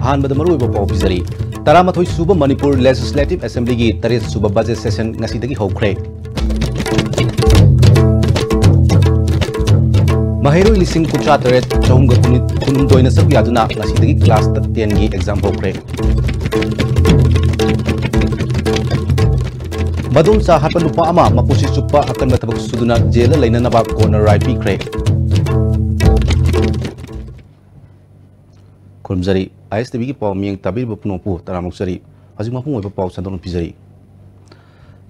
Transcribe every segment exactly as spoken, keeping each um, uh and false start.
ꯑꯍꯥꯟꯕꯗ ꯃꯔꯨꯑꯣꯏꯕ ꯄꯥꯎ ꯄꯤꯖꯔꯤ꯫ ꯇꯔꯥꯃꯥꯊꯣꯏ ꯁꯨꯕ ꯃꯅꯤꯄꯨꯔ Legislative Assemblyꯒꯤ ꯇꯔꯦꯠ ꯁꯨꯕ budget session ꯉꯁꯤꯗꯒꯤ ꯍꯧꯈ꯭ꯔꯦ꯫ ꯃꯍꯩꯔꯣꯏ ꯂꯤꯁꯤꯡ ꯀꯨꯟꯊ꯭ꯔꯥ ꯇꯔꯦꯠ ꯆꯍꯨꯝꯒ ꯀꯨꯟꯍꯨꯝꯗꯣꯏꯅ ꯁꯔꯨꯛ ꯌꯥꯗꯨꯅ ꯉꯁꯤꯗꯒꯤ class tenꯒꯤ exam ꯍꯧꯈ꯭ꯔꯦ꯫ ꯃꯗꯣꯝꯆꯥ ꯍꯥꯠꯄ ꯅꯨꯄꯥ ꯑꯃ ꯃꯄꯨꯟꯁꯤ ꯆꯨꯞꯄ ꯑꯀꯟꯕ ꯊꯕꯛ ꯁꯨꯗꯨꯅ ꯖꯦꯜꯗ ꯂꯩꯅꯅꯕ ꯀꯣꯟꯅ ꯔꯥꯏ ꯄꯤꯈ꯭ꯔꯦ꯫ ꯈꯨꯔꯨꯝꯖꯔꯤ꯫ ISTVꯒꯤ ꯄꯥꯎ ꯃꯤꯌꯦꯡ ꯇꯥꯕꯤꯔꯤꯕ ꯄꯨꯝꯅꯃꯛꯄꯨ ꯇꯔꯥꯝꯅ ꯑꯣꯛꯆꯔꯤ꯫ ꯍꯧꯖꯤꯛ ꯃꯄꯨꯡ ꯑꯣꯏꯕ ꯄꯥꯎ ꯁꯟꯗꯣꯛꯅ ꯄꯤꯖꯔꯤ꯫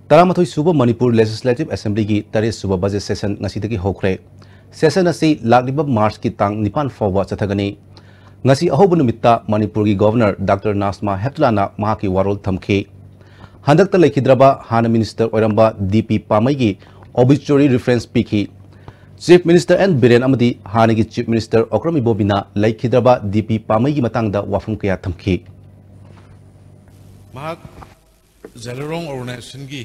ꯇꯔꯥꯃꯥꯊꯣꯏ ꯁꯨꯕ ꯃꯅꯤꯄꯨꯔ Legislative Assemblyꯒꯤ ꯇꯔꯦꯠ ꯁꯨꯕ budget session ꯉꯁꯤꯗꯒꯤ ꯍꯧꯈ꯭ꯔꯦ꯫ Session ꯑꯁꯤ ꯂꯥꯛꯂꯤꯕ Marchꯀꯤ ꯇꯥꯡ ꯅꯤꯄꯥꯟ ꯐꯥꯎꯕ ꯆꯠꯊꯒꯅꯤ꯫ ꯉꯁꯤ ꯑꯍꯧꯕ ꯅꯨꯃꯤꯠꯇ ꯃꯅꯤꯄꯨꯔꯒꯤ Governor Doctor ꯅꯥꯖꯃꯥ ꯍꯦꯞꯇꯨꯂꯥꯅ ꯃꯍꯥꯛꯀꯤ ꯋꯥꯔꯣꯜ ꯊꯝꯈꯤ꯫ ꯍꯟꯗꯛꯇ ꯂꯩꯈꯤꯗ꯭ꯔꯕ ꯍꯥꯟꯅ minister ꯑꯣꯏꯔꯝꯕ D P ꯄꯥꯃꯩꯒꯤ obituary reference ꯄꯤꯈꯤ꯫ Chief Minister N ꯕꯤꯔꯦꯟ ꯑꯃꯗꯤ ꯍꯥꯟꯅꯒꯤ Chief Minister ꯑꯣꯀ꯭ꯔꯝ ꯏꯕꯣꯕꯤꯅ ꯂꯩꯈꯤꯗ꯭ꯔꯕ D P ꯄꯥꯃꯩꯒꯤ ꯃꯇꯥꯡꯗ ꯋꯥꯐꯝ ꯀꯌꯥ ꯊꯝꯈꯤ꯫ ꯃꯍꯥꯛ ꯖꯦꯂꯔꯣꯡ organizationꯒꯤ,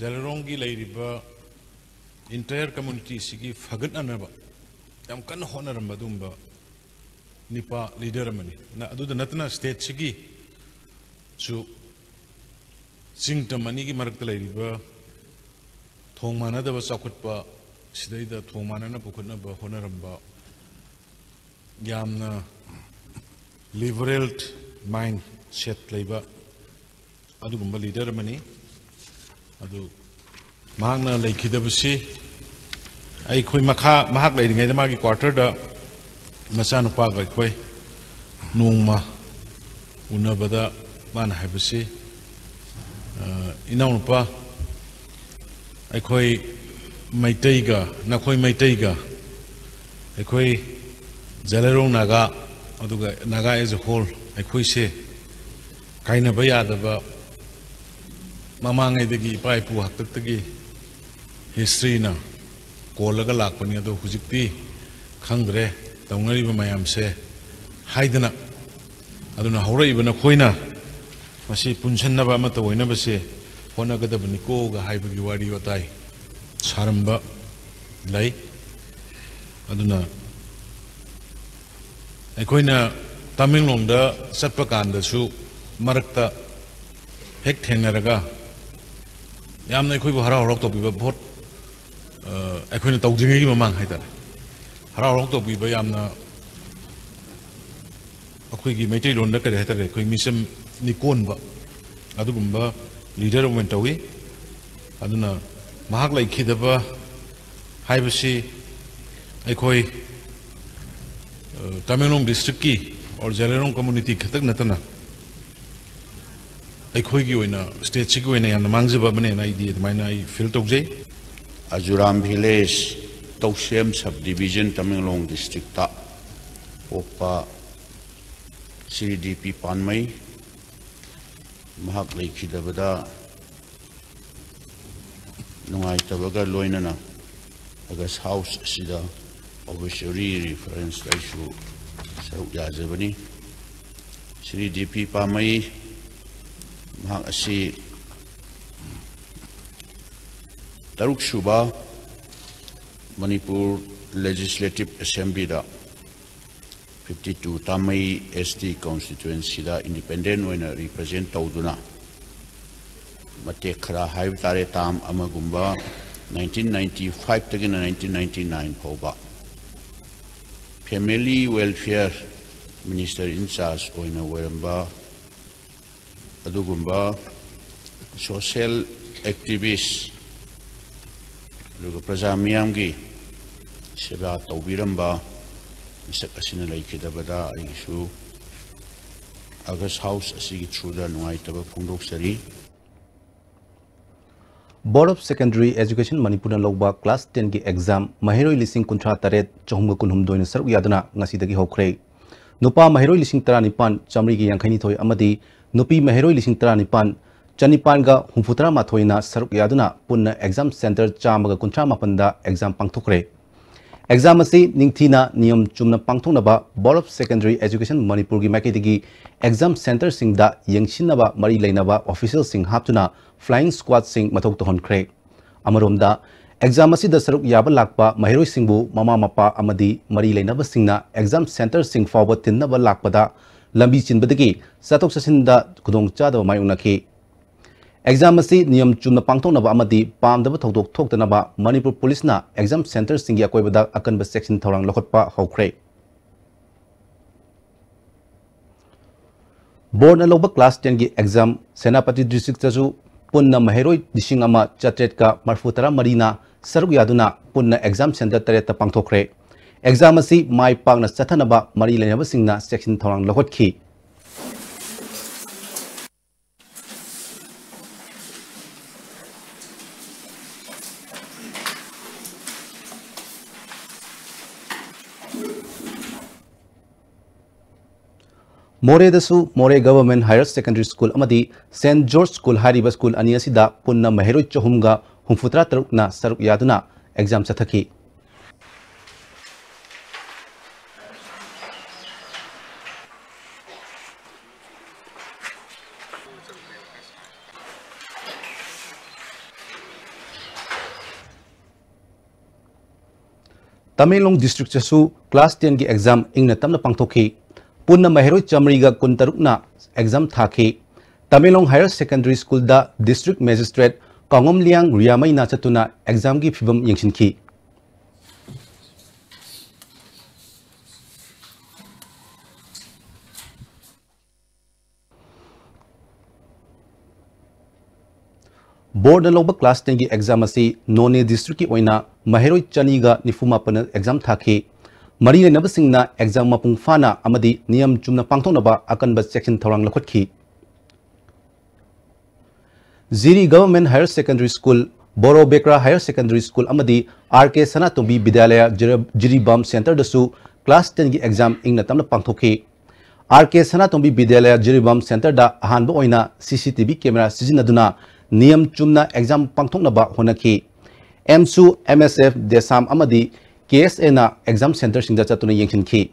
ꯖꯦꯂꯔꯣꯡꯒꯤ ꯂꯩꯔꯤꯕ entire communityꯁꯤꯒꯤ ꯐꯒꯠꯅꯅꯕ ꯌꯥꯝ ꯀꯟꯅ ꯍꯣꯠꯅꯔꯝꯕ ꯑꯗꯨꯒꯨꯝꯕ ꯅꯤꯄꯥ leader ꯑꯃꯅꯤ꯫ ꯅ-, ꯑꯗꯨꯗ ꯅꯠꯇꯅ stateꯁꯤꯒꯤꯁꯨ ꯆꯤꯡ ꯇꯝ ꯑꯅꯤꯒꯤ ꯃꯔꯛꯇ ꯂꯩꯔꯤꯕ ꯊꯣꯡ ꯃꯥꯟꯅꯗꯕ ꯆꯥꯎꯈꯠꯄ, ꯁꯤꯗꯩꯗ ꯊꯣꯡ ꯃꯥꯟꯅꯅ ꯄꯨꯈꯠꯅꯕ ꯍꯣꯠꯅꯔꯝꯕ, ꯌꯥꯝꯅ liberal mindset ꯂꯩꯕ ꯑꯗꯨꯒꯨꯝꯕ leader ꯑꯃꯅꯤ꯫ ꯑꯗꯨ ꯃꯍꯥꯛꯅ ꯂꯩꯈꯤꯗꯕꯁꯤ ꯑꯩꯈꯣꯏ ꯃꯈꯥ, ꯃꯍꯥꯛ ꯂꯩꯔꯤꯉꯩꯗ ꯃꯥꯒꯤ quarterꯗ ꯃꯆꯥꯅꯨꯄꯥꯒ ꯑꯩꯈꯣꯏ ꯅꯣꯡꯃ ꯎꯅꯕꯗ ꯃꯥꯅ ꯍꯥꯏꯕꯁꯤ, ꯑ, "ꯏꯅꯥꯎꯅꯨꯄꯥ, ꯑꯩꯈꯣꯏ ꯃꯩꯇꯩꯒ, ꯅꯈꯣꯏ ꯃꯩꯇꯩꯒ ꯑꯩꯈꯣꯏ ꯖꯦꯂꯔꯣꯡ ꯅꯥꯒꯥ, ꯑꯗꯨꯒ ꯅꯥꯒꯥ as a whole, ꯑꯩꯈꯣꯏꯁꯦ ꯀꯥꯏꯅꯕ ꯌꯥꯗꯕ, ꯃꯃꯥꯡꯉꯩꯗꯒꯤ ꯏꯄꯥ ꯏꯄꯨ ꯍꯥꯛꯇꯛꯇꯒꯤ historyꯅ ꯀꯣꯜꯂꯒ ꯂꯥꯛꯄꯅꯤ, ꯑꯗꯣ ꯍꯧꯖꯤꯛꯇꯤ ꯈꯪꯗ꯭ꯔꯦ ꯇꯧꯅꯔꯤꯕ ꯃꯌꯥꯝꯁꯦ" ꯍꯥꯏꯗꯅ, ꯑꯗꯨꯅ ꯍꯧꯔꯛꯏꯕ ꯅꯈꯣꯏꯅ ꯃꯁꯤ ꯄꯨꯟꯁꯟꯅꯕ ꯑꯃꯠꯇ ꯑꯣꯏꯅꯕꯁꯦ ꯍꯣꯠꯅꯒꯗꯕꯅꯤꯀꯣꯒ ꯍꯥꯏꯕꯒꯤ ꯋꯥꯔꯤ ꯋꯥꯇꯥꯏ ꯁꯥꯔꯝꯕ ꯂꯩ꯫ ꯑꯗꯨꯅ ꯑꯩꯈꯣꯏꯅ ꯇꯃꯦꯡꯂꯣꯡꯗ ꯆꯠꯄ ꯀꯥꯟꯗꯁꯨ ꯃꯔꯛꯇ ꯍꯦꯛ ꯊꯦꯡꯅꯔꯒ ꯌꯥꯝꯅ ꯑꯩꯈꯣꯏꯕꯨ ꯍꯔꯥꯎ ꯍꯔꯥꯎ ꯇꯧꯕꯤꯕ, ꯚꯣꯠ, ꯑ, ꯑꯩꯈꯣꯏꯅ ꯇꯧꯗ꯭ꯔꯤꯉꯩꯒꯤ ꯃꯃꯥꯡ ꯍꯥꯏꯇꯥꯔꯦ, ꯍꯔꯥꯎ ꯍꯔꯥꯎ ꯇꯧꯕꯤꯕ, ꯌꯥꯝꯅ ꯑꯩꯈꯣꯏꯒꯤ ꯃꯩꯇꯩꯂꯣꯟꯗ ꯀꯔꯤ ꯍꯥꯏꯇꯥꯔꯦ, ꯑꯩꯈꯣꯏ ꯃꯤꯆꯝ ꯃꯤꯀꯣꯟꯕ ꯑꯗꯨꯒꯨꯝꯕ ꯂꯤꯗꯔ ꯑꯃ ꯑꯣꯏꯅ ꯇꯧꯏ꯫ ꯑꯗꯨꯅ ꯃꯍꯥꯛ ꯂꯩꯈꯤꯗꯕ ꯍꯥꯏꯕꯁꯤ ꯑꯩꯈꯣꯏ, ꯑ, ꯇꯃꯦꯡꯂꯣꯡ ꯗꯤꯁꯇ꯭ꯔꯤꯛꯀꯤ ꯑꯣꯔ ꯖꯦꯂꯦꯔꯣꯡ ꯀꯝꯃꯨꯅꯤꯇꯤ ꯈꯛꯇꯪ ꯅꯠꯇꯅ ꯑꯩꯈꯣꯏꯒꯤ ꯑꯣꯏꯅ, ꯁ꯭ꯇꯦꯠꯁꯤꯒꯤ ꯑꯣꯏꯅ ꯌꯥꯝꯅ ꯃꯥꯡꯖꯕ ꯑꯃꯅꯦꯅ ꯑꯩꯗꯤ ꯑꯗꯨꯃꯥꯏꯅ ꯑꯩ ꯐꯤꯜ ꯇꯧꯖꯩ꯫ ꯑꯖꯨꯔꯥꯝ ꯚꯤꯂꯦꯖ ꯇꯧꯁꯦꯝ ꯁꯕ ꯗꯤꯕꯤꯖꯟ ꯇꯃꯦꯡꯂꯣꯡ ꯗꯤꯁꯇ꯭ꯔꯤꯛꯇ ꯄꯣꯛꯄ ꯁ꯭ꯔꯤ ꯗꯤ ꯄꯤ ꯄꯥꯟꯃꯩ, ꯃꯍꯥꯛ ꯂꯩꯈꯤꯗꯕꯗ ꯅꯨꯡꯉꯥꯏꯇꯕꯒ ꯂꯣꯏꯅꯅ ꯑꯒꯁ ꯍꯥꯎꯁ ꯑꯁꯤꯗ ꯑꯣꯕꯤꯆꯨꯔꯤ ꯔꯤꯐꯔꯦꯟꯁꯇ ꯑꯩꯁꯨ ꯁꯔꯨꯛ ꯌꯥꯖꯕꯅꯤ꯫ ꯁ꯭ꯔꯤ ꯗꯤ ꯄꯤ ꯄꯥꯃꯩ, ꯃꯍꯥꯛ ꯑꯁꯤ ꯇꯔꯨꯛ ꯁꯨꯕ ꯃꯅꯤꯄꯨꯔ ꯂꯦꯖꯤꯁꯂꯦꯇꯤꯚ ꯑꯦꯁꯦꯝꯕ꯭ꯂꯤꯗ fifty two Tamei S T ꯀꯣꯟꯁꯇꯤꯇ꯭ꯋꯦꯟꯁꯤꯗ ꯏꯟꯗꯤꯄꯦꯟꯗꯦꯟ ꯑꯣꯏꯅ ꯔꯤꯄ꯭ꯔꯖꯦꯟ ꯇꯧꯗꯨꯅ ꯃꯇꯦꯛ ꯈꯔ ꯍꯥꯏꯕ ꯇꯥꯔꯦ, ꯇꯥꯝ ꯑꯃꯒꯨꯝꯕ, ꯅꯥꯏꯟꯇꯤꯟ ꯅꯥꯏꯟꯇꯤ ꯐꯥꯏꯚꯇꯒꯤꯅ ꯅꯥꯏꯟꯇꯤꯟ ꯅꯥꯏꯟꯇꯤ ꯅꯥꯏꯟ ꯐꯥꯎꯕ family welfare minister in charge ꯑꯣꯏꯅ ꯑꯣꯏꯔꯝꯕ ꯑꯗꯨꯒꯨꯝꯕ ꯁꯣꯁꯦꯜ ꯑꯦꯛꯇꯤꯚꯤꯁ ꯑꯗꯨꯒ ꯄ꯭ꯔꯖꯥ ꯃꯤꯌꯥꯝꯒꯤ ꯁꯦꯕꯥ ꯇꯧꯕꯤꯔꯝꯕ ꯃꯤꯁꯛ ꯑꯁꯤꯅ ꯂꯩꯈꯤꯗꯕꯗ ꯑꯩꯒꯤꯁꯨ ꯑꯒꯁ ꯍꯥꯎꯁ ꯑꯁꯤꯒꯤ ꯊ꯭ꯔꯨꯗ ꯅꯨꯡꯉꯥꯏꯇꯕ ꯐꯣꯡꯗꯣꯛꯆꯔꯤ꯫ Board of Secondary Education ꯃꯅꯤꯄꯨꯔꯅ ꯂꯧꯕ ꯀ꯭ꯂꯥꯁ ꯇꯦꯟꯒꯤ ꯑꯦꯛꯖꯥꯝ ꯃꯍꯩꯔꯣꯏ ꯂꯤꯁꯤꯡ ꯀꯨꯟꯊ꯭ꯔꯥ ꯇꯔꯦꯠ ꯆꯍꯨꯝꯒ ꯀꯨꯟꯍꯨꯝꯗꯣꯏꯅ ꯁꯔꯨꯛ ꯌꯥꯗꯨꯅ ꯉꯁꯤꯗꯒꯤ ꯍꯧꯈ꯭ꯔꯦ꯫ ꯅꯨꯄꯥ ꯃꯍꯩꯔꯣꯏ ꯂꯤꯁꯤꯡ ꯇꯔꯥꯅꯤꯄꯥꯟ ꯆꯥꯃꯔꯤꯒ ꯌꯥꯡꯈꯩꯅꯤꯊꯣꯏ ꯑꯃꯗꯤ ꯅꯨꯄꯤ ꯃꯍꯩꯔꯣꯏ ꯂꯤꯁꯤꯡ ꯇꯔꯥꯅꯤꯄꯥꯟ ꯆꯅꯤꯄꯥꯟꯒ ꯍꯨꯝꯐꯨꯇꯔꯥ ꯃꯥꯊꯣꯏꯅ ꯁꯔꯨꯛ ꯌꯥꯗꯨꯅ ꯄꯨꯟꯅ ꯑꯦꯛꯖꯥꯝ ꯁꯦꯟꯇꯔ ꯆꯥꯝꯃꯒ ꯀꯨꯟꯊ꯭ꯔꯥ ꯃꯥꯄꯟꯗ ꯑꯦꯛꯖꯥꯝ ꯄꯥꯡꯊꯣꯛꯈ꯭ꯔꯦ꯫ ꯑꯦꯛꯖꯥꯝ ꯑꯁꯤ ꯅꯤꯡꯊꯤꯅ ꯅꯤꯌꯝ ꯆꯨꯝꯅ ꯄꯥꯡꯊꯣꯛꯅꯕ Board of Secondary Education ꯃꯅꯤꯄꯨꯔꯒꯤ ꯃꯥꯏꯀꯩꯗꯒꯤ ꯑꯦꯛꯖꯥꯝ ꯁꯦꯟꯇꯔꯁꯤꯡꯗ ꯌꯦꯡꯁꯤꯟꯅꯕ ꯃꯔꯤ ꯂꯩꯅꯕ ꯑꯣꯐꯤꯁꯤꯌꯦꯜꯁꯤꯡ ꯍꯥꯞꯇꯨꯅ ꯐ꯭ꯂꯥꯏꯌꯤꯡ ꯁ꯭ꯀ꯭ꯋꯥꯗꯁꯤꯡ ꯃꯊꯧ ꯇꯧꯍꯟꯈ꯭ꯔꯦ꯫ ꯑꯃꯔꯣꯝꯗ, Exam ꯑꯁꯤꯗ ꯁꯔꯨꯛ ꯌꯥꯕ ꯂꯥꯛꯄ ꯃꯍꯩꯔꯣꯏꯁꯤꯡꯕꯨ ꯃꯃꯥ ꯃꯄꯥ ꯑꯃꯗꯤ ꯃꯔꯤ ꯂꯩꯅꯕꯁꯤꯡꯅ exam centreꯁꯤꯡ ꯐꯥꯎꯕ ꯊꯤꯟꯅꯕ ꯂꯥꯛꯄꯗ ꯂꯝꯕꯤ ꯆꯤꯟꯕꯗꯒꯤ ꯆꯠꯊꯣꯛ ꯆꯠꯁꯤꯟꯗ ꯈꯨꯗꯣꯡꯆꯥꯗꯕ ꯃꯥꯌꯣꯛꯅꯈꯤ꯫ Exam ꯑꯁꯤ ꯅꯤꯌꯝ ꯆꯨꯝꯅ ꯄꯥꯡꯊꯣꯛꯅꯕ ꯑꯃꯗꯤ ꯄꯥꯝꯗꯕ ꯊꯧꯗꯣꯛ ꯊꯣꯛꯇꯅꯕ ꯃꯅꯤꯄꯨꯔ ꯄꯨꯂꯤꯁꯅ exam centreꯁꯤꯡꯒꯤ ꯑꯀꯣꯏꯕꯗ ꯑꯀꯟꯕ ꯆꯦꯛꯁꯤꯟ ꯊꯧꯔꯥꯡ ꯂꯧꯈꯠꯄ ꯍꯧꯈ꯭ꯔꯦ꯫ Boardꯅ ꯂꯧꯕ class tenꯒꯤ exam ꯁꯦꯅꯥꯄꯇꯤ districtꯇꯁꯨ ꯄꯨꯟꯅ ꯃꯍꯩꯔꯣꯏ ꯂꯤꯁꯤꯡ ꯑꯃ ꯆꯥꯇ꯭ꯔꯦꯠꯀ ꯃꯔꯤꯐꯨ ꯇꯔꯥ ꯃꯔꯤꯅ ꯁꯔꯨꯛ ꯌꯥꯗꯨꯅ ꯄꯨꯟꯅ exam centre ꯇꯔꯦꯠꯇ ꯄꯥꯡꯊꯣꯛꯈ꯭ꯔꯦ꯫ Exam ꯑꯁꯤ ꯃꯥꯏ ꯄꯥꯛꯅ ꯆꯠꯊꯅꯕ ꯃꯔꯤ ꯂꯩꯅꯕꯁꯤꯡꯅ ꯆꯦꯛꯁꯤꯟ ꯊꯧꯔꯥꯡ ꯂꯧꯈꯠꯈꯤ꯫ ꯃꯣꯔꯦꯗꯁꯨ ꯃꯣꯔꯦ Government Higher Secondary School ꯑꯃꯗꯤ Saint George School ꯍꯥꯏꯔꯤꯕ school ꯑꯅꯤ ꯑꯁꯤꯗ ꯄꯨꯟꯅ ꯃꯍꯩꯔꯣꯏ ꯆꯍꯨꯝꯒ ꯍꯨꯝꯐꯨꯇꯔꯥ ꯇꯔꯨꯛꯅ ꯁꯔꯨꯛ ꯌꯥꯗꯨꯅ exam ꯆꯠꯊꯈꯤ꯫ ꯇꯃꯦꯡꯂꯣꯡ districtꯇꯁꯨ class tenꯒꯤ exam ꯏꯪꯅ ꯇꯞꯅ ꯄꯥꯡꯊꯣꯛꯈꯤ꯫ ꯄꯨꯟꯅ ꯃꯍꯩꯔꯣꯏ ꯆꯥꯃꯔꯤꯒ ꯀꯨꯟꯇꯔꯨꯛꯅ exam ꯊꯥꯈꯤ꯫ Tamenglong Higher Secondary Schoolꯗ District Magistrate ꯀꯥꯡꯉꯣꯝꯂꯤꯌꯥꯡ ꯔꯤꯌꯥꯃꯩꯅ ꯆꯠꯇꯨꯅ examꯒꯤ ꯐꯤꯕꯝ ꯌꯦꯡꯁꯤꯟꯈꯤ꯫ Boardꯅ ꯂꯧꯕ class tenꯒꯤ exam ꯑꯁꯤ ꯅꯣꯅꯦ districtꯀꯤ ꯑꯣꯏꯅ ꯃꯍꯩꯔꯣꯏ ꯆꯅꯤꯒ ꯅꯤꯐꯨ ꯃꯥꯄꯟꯅ exam ꯊꯥꯈꯤ꯫ ꯃꯔꯤ ꯂꯩꯅꯕꯁꯤꯡꯅ exam ꯃꯄꯨꯡ ꯐꯥꯅ ꯑꯃꯗꯤ ꯅꯤꯌꯝ ꯆꯨꯝꯅ ꯄꯥꯡꯊꯣꯛꯅꯕ ꯑꯀꯟꯕ ꯆꯦꯛꯁꯤꯟ ꯊꯧꯔꯥꯡ ꯂꯧꯈꯠꯈꯤ꯫ ꯖꯤꯔꯤ Government Higher Secondary School, ꯕꯣꯔꯣ ꯕꯦꯀ꯭ꯔꯥ Higher Secondary School ꯑꯃꯗꯤ R K ꯁꯅꯥꯇꯣꯝꯕꯤ ꯕꯤꯗ꯭ꯌꯥꯂꯌ ꯖꯤꯔ-, ꯖꯤꯔꯤꯕꯥꯝ centreꯗꯁꯨ class tenꯒꯤ exam ꯏꯪꯅ ꯇꯞꯅ ꯄꯥꯡꯊꯣꯛꯈꯤ꯫ R K ꯁꯅꯥꯇꯣꯝꯕꯤ ꯕꯤꯗ꯭ꯌꯥꯂꯌ ꯖꯤꯔꯤꯕꯥꯝ centreꯗ ꯑꯍꯥꯟꯕ ꯑꯣꯏꯅ CCTV camera ꯁꯤꯖꯤꯟꯅꯗꯨꯅ ꯅꯤꯌꯝ ꯆꯨꯝꯅ exam ꯄꯥꯡꯊꯣꯛꯅꯕ ꯍꯣꯠꯅꯈꯤ꯫ ꯑꯦꯝꯁꯨ, MSF, ꯗꯦꯁꯥꯝ ꯑꯃꯗꯤ KSAꯅ exam centreꯁꯤꯡꯗ ꯆꯠꯇꯨꯅ ꯌꯦꯡꯁꯤꯟꯈꯤ꯫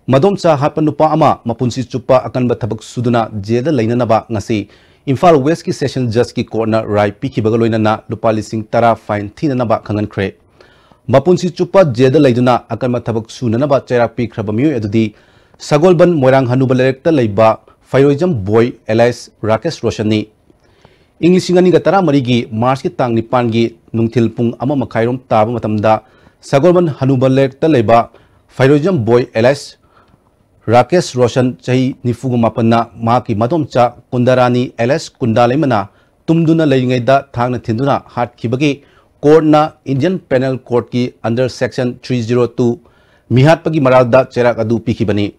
ꯃꯗꯣꯝꯆꯥ ꯍꯥꯠꯄ ꯅꯨꯄꯥ ꯑꯃ ꯃꯄꯨꯟꯁꯤ ꯆꯨꯞꯄ ꯑꯀꯟꯕ ꯊꯕꯛ ꯁꯨꯗꯨꯅ ꯖꯦꯜꯗ ꯂꯩꯅꯅꯕ ꯉꯁꯤ ꯏꯝꯐꯥꯜ ꯋꯦꯁꯀꯤ ꯁꯦꯁꯟ ꯖꯖꯀꯤ ꯀꯣꯔꯠꯅ ꯔꯥꯏ ꯄꯤꯈꯤꯕꯒ ꯂꯣꯏꯅꯅ ꯂꯨꯄꯥ ꯂꯤꯁꯤꯡ ꯇꯔꯥ ꯐꯥꯏꯟ ꯊꯤꯅꯅꯕ ꯈꯪꯍꯟꯈ꯭ꯔꯦ꯫ ꯃꯄꯨꯟꯁꯤ ꯆꯨꯞꯄ ꯖꯦꯜꯗ ꯂꯩꯗꯨꯅ ꯑꯀꯟꯕ ꯊꯕꯛ ꯁꯨꯅꯅꯕ ꯆꯩꯔꯥꯛ ꯄꯤꯈ꯭ꯔꯕ ꯃꯤꯑꯣꯏ ꯑꯗꯨꯗꯤ ꯁꯒꯣꯜꯕꯟ ꯃꯣꯏꯔꯥꯡ ꯍꯅꯨꯕ ꯂꯩꯔꯛꯇ ꯂꯩꯕ ꯐꯩꯔꯣꯏꯖꯝ ꯕꯣꯏ alias ꯔꯥꯀꯦꯁ ꯔꯣꯁꯟꯅꯤ꯫ ꯏꯪ ꯂꯤꯁꯤꯡ ꯑꯅꯤꯒ ꯇꯔꯥꯃꯔꯤꯒꯤ ꯃꯥꯔꯆꯀꯤ ꯇꯥꯡ ꯅꯤꯄꯥꯟꯒꯤ ꯅꯨꯡꯊꯤꯜ ꯄꯨꯡ ꯑꯃ ꯃꯈꯥꯏꯔꯣꯝ ꯇꯥꯕ ꯃꯇꯝꯗ ꯁꯒꯣꯜꯕꯟ ꯍꯅꯨꯕ ꯂꯩꯔꯛꯇ ꯂꯩꯕ ꯐꯩꯔꯣꯏꯖꯝ ꯕꯣꯏ alias ꯔꯥꯀꯦꯁ ꯔꯣꯁꯟ, ꯆꯍꯤ ꯅꯤꯐꯨꯒ ꯃꯥꯄꯟꯅ, ꯃꯍꯥꯛꯀꯤ ꯃꯗꯣꯝꯆꯥ ꯀꯨꯟꯗꯥꯔꯥꯅꯤ alias ꯀꯨꯟꯗꯥ ꯂꯩꯃꯅ ꯇꯨꯝꯗꯨꯅ ꯂꯩꯔꯤꯉꯩꯗ ꯊꯥꯡꯅ ꯊꯤꯟꯗꯨꯅ ꯍꯥꯠꯈꯤꯕꯒꯤ ꯀꯣꯔꯠꯅ Indian Penal Courtꯀꯤ under section three zero two ꯃꯤꯍꯥꯠꯄꯒꯤ ꯃꯔꯥꯜꯗ ꯆꯩꯔꯥꯛ ꯑꯗꯨ ꯄꯤꯈꯤꯕꯅꯤ꯫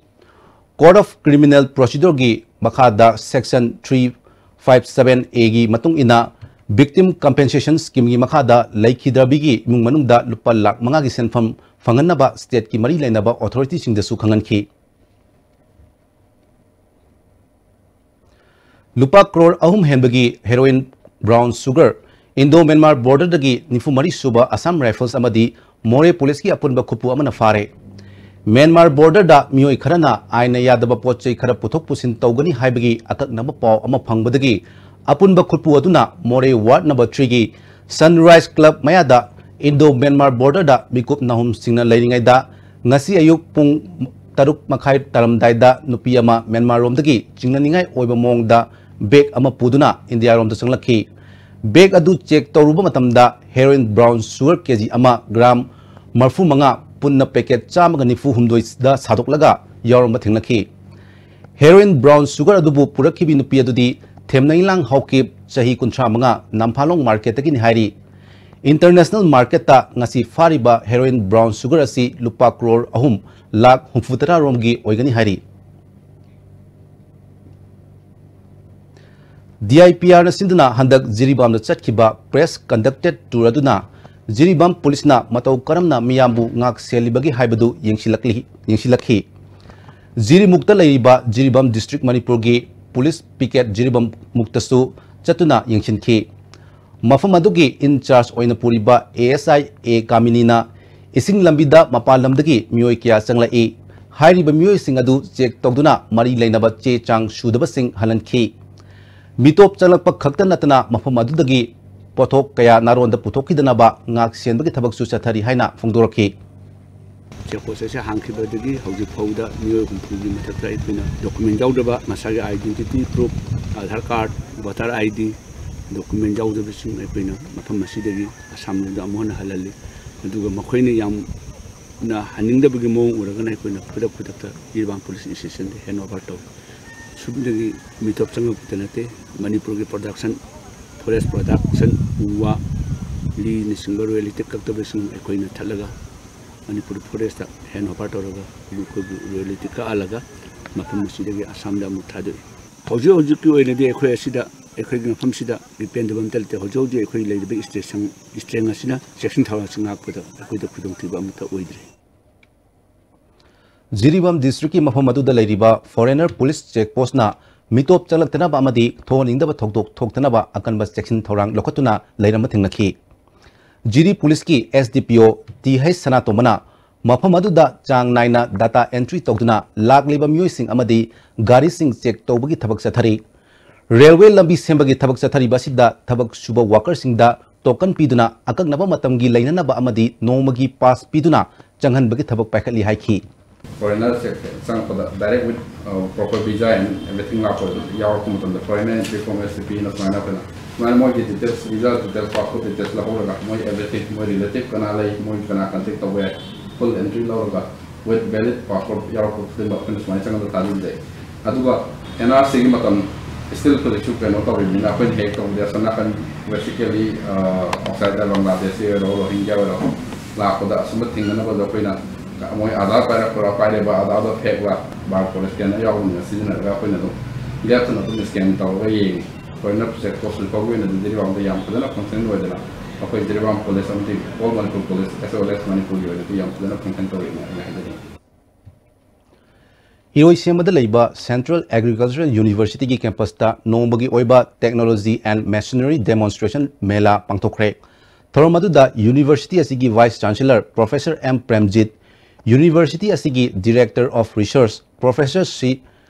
Code of Criminal Procedureꯒꯤ ꯃꯈꯥꯗ section three five seven Aꯒꯤ ꯃꯇꯨꯡ ꯏꯟꯅ Victim Compensation Schemeꯒꯤ ꯃꯈꯥꯗ ꯂꯩꯈꯤꯗ꯭ꯔꯕꯤꯒꯤ ꯏꯃꯨꯡ ꯃꯅꯨꯡꯗ ꯂꯨꯄꯥ ꯂꯥꯈ ꯃꯉꯥꯒꯤ ꯁꯦꯟꯐꯝ ꯐꯪꯍꯟꯅꯕ stateꯀꯤ ꯃꯔꯤ ꯂꯩꯅꯕ authorityꯁꯤꯡꯗꯁꯨ ꯈꯪꯍꯟꯈꯤ꯫ ꯂꯨꯄꯥ ꯀ꯭ꯔꯣꯔ ꯑꯍꯨꯝ ꯍꯦꯟꯕꯒꯤ heroin, brown sugar Indo-Myanmar borderꯗꯒꯤ ꯅꯤꯐꯨ ꯃꯔꯤ ꯁꯨꯕ Assam Rifles ꯑꯃꯗꯤ ꯃꯣꯔꯦ ꯄꯨꯂꯤꯁꯀꯤ ꯑꯄꯨꯟꯕ ꯈꯨꯠꯄꯨ ꯑꯃꯅ ꯐꯥꯔꯦ꯫ ꯃ꯭ꯌꯥꯟꯃꯥꯔ borderꯗ ꯃꯤꯑꯣꯏ ꯈꯔꯅ ꯑꯥꯏꯟꯅ ꯌꯥꯗꯕ ꯄꯣꯠ ꯆꯩ ꯈꯔ ꯄꯨꯊꯣꯛ ꯄꯨꯁꯤꯟ ꯇꯧꯒꯅꯤ ꯍꯥꯏꯕꯒꯤ ꯑꯀꯛꯅꯕ ꯄꯥꯎ ꯑꯃ ꯐꯪꯕꯗꯒꯤ ꯑꯄꯨꯟꯕ ꯈꯨꯠꯄꯨ ꯑꯗꯨꯅ ꯃꯣꯔꯦ ward number threeꯒꯤ Sunrise Club ꯃꯌꯥꯗ Indo-Myanmar borderꯗ ꯃꯤꯀꯨꯞ ꯅꯥꯍꯨꯝꯁꯤꯡꯅ ꯂꯩꯔꯤꯉꯩꯗ ꯉꯁꯤ ꯑꯌꯨꯛ ꯄꯨꯡ ꯇꯔꯨꯛ ꯃꯈꯥꯏ ꯇꯥꯔꯝꯗꯥꯏꯗ ꯅꯨꯄꯤ ꯑꯃ ꯃ꯭ꯌꯥꯟꯃꯥꯔꯔꯣꯝꯗꯒꯤ ꯆꯤꯡꯅꯅꯤꯡꯉꯥꯏ ꯑꯣꯏꯕ ꯃꯑꯣꯡꯗ bag ꯑꯃ ꯄꯨꯗꯨꯅ ꯏꯟꯗꯤꯌꯥꯔꯣꯝꯗ ꯆꯪꯂꯛꯈꯤ꯫ Bag ꯑꯗꯨ check ꯇꯧꯔꯨꯕ ꯃꯇꯝꯗ heroin brown sugar ꯀꯦꯖꯤ ꯑꯃ, gram ꯃꯔꯐꯨ ꯃꯉꯥ, ꯄꯨꯟꯅ packet ꯆꯥꯝꯃꯒ ꯅꯤꯐꯨ ꯍꯨꯝꯗꯣꯏꯗ ꯁꯥꯗꯣꯛꯂꯒ ꯌꯥꯎꯔꯝꯕ ꯊꯦꯡꯅꯈꯤ꯫ Heroin brown sugar ꯑꯗꯨꯕꯨ ꯄꯨꯔꯛꯈꯤꯕꯤ ꯅꯨꯄꯤ ꯑꯗꯨꯗꯤ ꯊꯦꯝꯅꯩꯂꯥꯡ ꯍꯥꯎꯀꯤꯞ, ꯆꯍꯤ ꯀꯨꯟꯊ꯭ꯔꯥ ꯃꯉꯥ, ꯅꯝꯐꯥꯂꯣꯡ marketꯇꯒꯤꯅꯤ ꯍꯥꯏꯔꯤ꯫ International marketꯇ ꯉꯁꯤ ꯐꯥꯔꯤꯕ heroin brown sugar ꯑꯁꯤ ꯂꯨꯄꯥ ꯀ꯭ꯔꯣꯔ ꯑꯍꯨꯝ ꯂꯥꯈ ꯍꯨꯝꯐꯨ ꯇꯔꯥ ꯔꯣꯝꯒꯤ ꯑꯣꯏꯒꯅꯤ ꯍꯥꯏꯔꯤ꯫ DIPRꯅ ꯁꯤꯟꯗꯨꯅ ꯍꯟꯗꯛ ꯖꯤꯔꯤꯕꯥꯝꯗ ꯆꯠꯈꯤꯕ press conducted tour ꯑꯗꯨꯅ ꯖꯤꯔꯤꯕꯥꯝ ꯄꯨꯂꯤꯁꯅ ꯃꯇꯧ ꯀꯔꯝꯅ ꯃꯤꯌꯥꯝꯕꯨ ꯉꯥꯛ ꯁꯦꯜꯂꯤꯕꯒꯦ ꯍꯥꯏꯕꯗꯨ ꯌꯦꯡꯁꯤꯜꯂꯛꯂꯤ-, ꯌꯦꯡꯁꯤꯜꯂꯛꯈꯤ꯫ ꯖꯤꯔꯤꯃꯨꯛꯇ ꯂꯩꯔꯤꯕ ꯖꯤꯔꯤꯕꯥꯝ district ꯃꯅꯤꯄꯨꯔꯒꯤ ꯄꯨꯂꯤꯁ picket ꯖꯤꯔꯤꯕꯥꯝꯃꯨꯛꯇꯁꯨ ꯆꯠꯇꯨꯅ ꯌꯦꯡꯁꯤꯟꯈꯤ꯫ ꯃꯐꯝ ꯑꯗꯨꯒꯤ in charge ꯑꯣꯏꯅ ꯄꯨꯔꯤꯕ ASI A ꯀꯥꯃꯤꯅꯤꯅ ꯏꯁꯤꯡ ꯂꯝꯕꯤꯗ ꯃꯄꯥꯟ ꯂꯝꯗꯒꯤ ꯃꯤꯑꯣꯏ ꯀꯌꯥ ꯆꯪꯂꯛꯏ꯫ ꯍꯥꯏꯔꯤꯕ ꯃꯤꯑꯣꯏꯁꯤꯡ ꯑꯗꯨ check ꯇꯧꯗꯨꯅ ꯃꯔꯤ ꯂꯩꯅꯕ ꯆꯦ ꯆꯥꯡ ꯁꯨꯗꯕꯁꯤꯡ ꯍꯜꯍꯟꯈꯤ꯫ ꯃꯤꯇꯣꯞ ꯆꯪꯂꯛꯄ ꯈꯛꯇ ꯅꯠꯇꯅ ꯃꯐꯝ ꯑꯗꯨꯗꯒꯤ ꯄꯣꯠꯊꯣꯛ ꯀꯌꯥ ꯅꯥꯔꯣꯟꯗ ꯄꯨꯊꯣꯛꯈꯤꯗꯅꯕ ꯉꯥꯛ ꯁꯦꯟꯕꯒꯤ ꯊꯕꯛꯁꯨ ꯆꯠꯊꯔꯤ ꯍꯥꯏꯅ ꯐꯣꯡꯗꯣꯔꯛꯈꯤ꯫ ꯆꯦꯛꯄꯣꯁ ꯑꯁꯤ ꯍꯥꯡꯈꯤꯕꯗꯒꯤ ꯍꯧꯖꯤꯛ ꯐꯥꯎꯗ ꯃꯤꯑꯣꯏ ꯍꯨꯝꯐꯨꯒꯤ ꯃꯊꯛꯇ ꯑꯩꯈꯣꯏꯅ ꯗꯣꯀꯨꯃꯦꯟ ꯌꯥꯎꯗꯕ, ꯃꯁꯥꯒꯤ identity proof, Aadhaar card, voter I D, document ꯌꯥꯎꯗꯕꯁꯤꯡ ꯑꯩꯈꯣꯏꯅ ꯃꯐꯝ ꯑꯁꯤꯗꯒꯤ ꯑꯁꯥꯝꯂꯣꯝꯗ ꯑꯃꯨꯛ ꯍꯟꯅ ꯍꯜꯍꯜꯂꯤ꯫ ꯑꯗꯨꯒ ꯃꯈꯣꯏꯅ ꯌꯥꯝꯅ ꯍꯟꯅꯤꯡꯗꯕꯒꯤ ꯃꯑꯣꯡ ꯎꯔꯒꯅ ꯑꯩꯈꯣꯏꯅ ꯈꯨꯗꯛ ꯈꯨꯗꯛꯇ ꯖꯤꯔꯤꯕꯥꯝ ꯄꯨꯂꯤꯁ ꯏꯁꯇꯦꯁꯟꯗ ꯍꯦꯟ ꯑꯣꯚꯔ ꯇꯧꯏ꯫ ꯁꯨꯞꯅꯒꯤ ꯃꯤꯇꯣꯞ ꯆꯪꯉꯛꯄꯗ ꯅꯠꯇꯦ, ꯃꯅꯤꯄꯨꯔꯒꯤ ꯄ꯭ꯔꯗꯛꯁꯟ, ꯐꯣꯔꯦꯁ ꯄ꯭ꯔꯗꯛꯁꯟ, ꯎ ꯋꯥ, ꯂꯤꯅꯆꯤꯡꯕ ꯔꯣꯌꯦꯜꯇꯤ ꯀꯛꯇꯕꯁꯤꯡ ꯑꯩꯈꯣꯏꯅ ꯊꯠꯂꯒ ꯃꯅꯤꯄꯨꯔ ꯐꯣꯔꯦꯁꯇ ꯍꯦꯟ ꯑꯣꯚꯔ ꯇꯧꯔꯒ ꯑꯩꯈꯣꯏꯕꯨ ꯔꯣꯌꯦꯜꯇꯤ ꯀꯛꯍꯜꯂꯒ ꯃꯐꯝ ꯑꯁꯤꯗꯒꯤ ꯑꯁꯥꯝꯗ ꯑꯃꯨꯛ ꯊꯥꯗꯣꯛꯏ꯫ ꯍꯧꯖꯤꯛ ꯍꯧꯖꯤꯛꯀꯤ ꯑꯣꯏꯅꯗꯤ ꯑꯩꯈꯣꯏ ꯑꯁꯤꯗ, ꯑꯩꯈꯣꯏꯒꯤ ꯃꯐꯝꯁꯤꯗ ꯗꯤꯄꯦꯟꯗꯦꯕꯜ ꯑꯝꯇ ꯂꯩꯇꯦ꯫ ꯍꯧꯖꯤꯛ ꯍꯧꯖꯤꯛ ꯑꯩꯈꯣꯏ ꯂꯩꯔꯤꯕ ꯏꯁꯇꯦꯁꯟ, ꯏꯁꯇ꯭ꯔꯦꯡ ꯑꯁꯤꯅ ꯆꯦꯛꯁꯤꯟ ꯊꯧꯔꯥꯡꯁꯤꯡ ꯉꯥꯛꯄꯗ ꯑꯩꯈꯣꯏꯗ ꯈꯨꯗꯣꯡꯊꯤꯕ ꯑꯃꯠꯇ ꯑꯣꯏꯗ꯭ꯔꯤ꯫ ꯖꯤꯔꯤꯕꯥꯝ ꯗꯤꯁꯇ꯭ꯔꯤꯛꯀꯤ ꯃꯐꯝ ꯑꯗꯨꯗ ꯂꯩꯔꯤꯕ ꯐꯣꯔꯦꯅꯔ ꯄꯨꯂꯤꯁ ꯆꯦꯛ ꯄꯣꯁꯅ ꯃꯤꯇꯣꯞ ꯆꯪꯂꯛꯇꯅꯕ ꯑꯃꯗꯤ ꯊꯣꯛꯍꯟꯅꯤꯡꯗꯕ ꯊꯧꯗꯣꯛ ꯊꯣꯛꯇꯅꯕ ꯑꯀꯟꯕ ꯆꯦꯛꯁꯤꯟ ꯊꯧꯔꯥꯡ ꯂꯧꯈꯠꯇꯨꯅ ꯂꯩꯔꯝꯕ ꯊꯦꯡꯅꯈꯤ꯫ ꯖꯤꯔꯤ ꯄꯨꯂꯤꯁꯀꯤ ꯑꯦꯁ ꯗꯤ ꯄꯤ ꯑꯣ ꯇꯤ ꯍꯩꯆ ꯁꯅꯥꯇꯣꯝꯕꯅ ꯃꯐꯝ ꯑꯗꯨꯗ ꯆꯥꯡ ꯅꯥꯏꯅ ꯗꯥꯇꯥ ꯑꯦꯟꯇ꯭ꯔꯤ ꯇꯧꯗꯨꯅ ꯂꯥꯛꯂꯤꯕ ꯃꯤꯑꯣꯏꯁꯤꯡ ꯑꯃꯗꯤ ꯒꯥꯔꯤꯁꯤꯡ ꯆꯦꯛ ꯇꯧꯕꯒꯤ ꯊꯕꯛ ꯆꯠꯊꯔꯤ꯫ ꯔꯦꯜꯋꯦ ꯂꯝꯕꯤ ꯁꯦꯝꯕꯒꯤ ꯊꯕꯛ ꯆꯠꯊꯔꯤꯕ ꯑꯁꯤꯗ ꯊꯕꯛ ꯁꯨꯕ ꯋꯥꯀꯔꯁꯤꯡꯗ ꯇꯣꯀꯟ ꯄꯤꯗꯨꯅ ꯑꯀꯛꯅꯕ ꯃꯇꯝꯒꯤ ꯂꯩꯅꯅꯕ ꯑꯃꯗꯤ ꯅꯣꯡꯃꯒꯤ ꯄꯥꯁ ꯄꯤꯗꯨꯅ ꯆꯪꯍꯟꯕꯒꯤ ꯊꯕꯛ ꯄꯥꯏꯈꯠꯂꯤ ꯍꯥꯏꯈꯤ꯫ Foreigner say ꯆꯪꯉꯛꯄꯗ direct with proper visa and everything ꯂꯥꯛꯄ ꯌꯥꯎꯔꯛꯄ ꯃꯇꯝꯗ foreigner entry form, S T P ꯅ ꯁꯨꯃꯥꯏꯅ ꯑꯩꯈꯣꯏꯅ ꯁꯨꯃꯥꯏꯅ ꯃꯣꯏꯒꯤ details, visa details, passport details ꯂꯧꯍꯧꯔꯒ ꯃꯣꯏ everything, ꯃꯣꯏ relative ꯀꯅꯥ ꯂꯩ, ꯃꯣꯏ ꯀꯅꯥ contact ꯇꯧꯕ ꯌꯥꯏ, full entry ꯂꯧꯔꯒ with valid passport ꯌꯥꯎꯔꯛꯄ ꯈꯨꯗꯤꯡꯃꯛ ꯑꯩꯈꯣꯏꯅ ꯁꯨꯃꯥꯏꯅ ꯆꯪꯉꯒ ꯊꯥꯖꯤꯟꯖꯩ꯫ ꯑꯗꯨꯒ N R C ꯒꯤ ꯃꯇꯝ still ꯍꯧꯖꯤꯛꯁꯨ ꯀꯩꯅꯣ ꯇꯧꯔꯤꯕꯅꯤꯅ ꯑꯩꯈꯣꯏꯅ ꯍꯦꯛ ꯇꯧꯕꯗꯤ ꯑꯁꯣꯝ ꯅꯥꯀꯟ basically outsider ꯕꯪꯒ꯭ꯂꯥꯗꯦꯁꯤ ꯑꯣꯏꯔꯣ, ꯔꯣꯍꯤꯡꯒ꯭ꯌꯥ ꯑꯣꯏꯔꯣ, ꯂꯥꯛꯄꯗ ꯑꯁꯨꯝꯕ ꯊꯦꯡꯅꯅꯕꯗꯣ ꯑꯩꯈꯣꯏꯅ ꯃꯣꯏ ꯑꯥꯙꯥꯔ ꯄꯥꯏꯔꯛꯄ꯭ꯔꯥ ꯄꯥꯏꯔꯦꯕ, ꯑꯥꯙꯥꯔꯗꯣ fake ꯂꯥ barcode scanner ꯌꯥꯎꯕꯅꯤꯅ ꯁꯤꯖꯤꯟꯅꯔꯒ ꯑꯩꯈꯣꯏꯅ ꯑꯗꯨꯝ ꯂꯦꯞꯇꯅ ꯑꯗꯨꯝ scan ꯇꯧꯔꯒ ꯌꯦꯡꯉꯤ꯫ Foreigner check post ꯍꯧꯖꯤꯛ ꯐꯥꯎꯒꯤ ꯑꯣꯏꯅꯗꯤ ꯖꯤꯔꯤꯕꯥꯝꯗ ꯌꯥꯝ ꯐꯖꯅ function ꯑꯣꯏꯗꯅ ꯑꯩꯈꯣꯏ ꯖꯤꯔꯤꯕꯥꯝ police ꯑꯃꯗꯤ all Manipur police as well as ꯃꯅꯤꯄꯨꯔꯒꯤ ꯑꯣꯏꯅꯗꯤ ꯌꯥꯝ ꯐꯖꯅ function ꯇꯧꯔꯤꯅ ꯑꯩꯅ ꯍꯥꯏꯖꯅꯤꯡꯉꯤ꯫ ꯏꯔꯣꯏꯁꯦꯝꯕꯗ ꯂꯩꯕ Central Agricultural University ꯒꯤ campus ꯇ ꯅꯣꯡꯃꯒꯤ ꯑꯣꯏꯕ Technology and Machinery Demonstration ꯃꯦꯂꯥ ꯄꯥꯡꯊꯣꯛꯈ꯭ꯔꯦ꯫ ꯊꯧꯔꯝ ꯑꯗꯨꯗ university ꯑꯁꯤꯒꯤ vice chancellor professor M Premjit, university ꯑꯁꯤꯒꯤ director of research professor Shri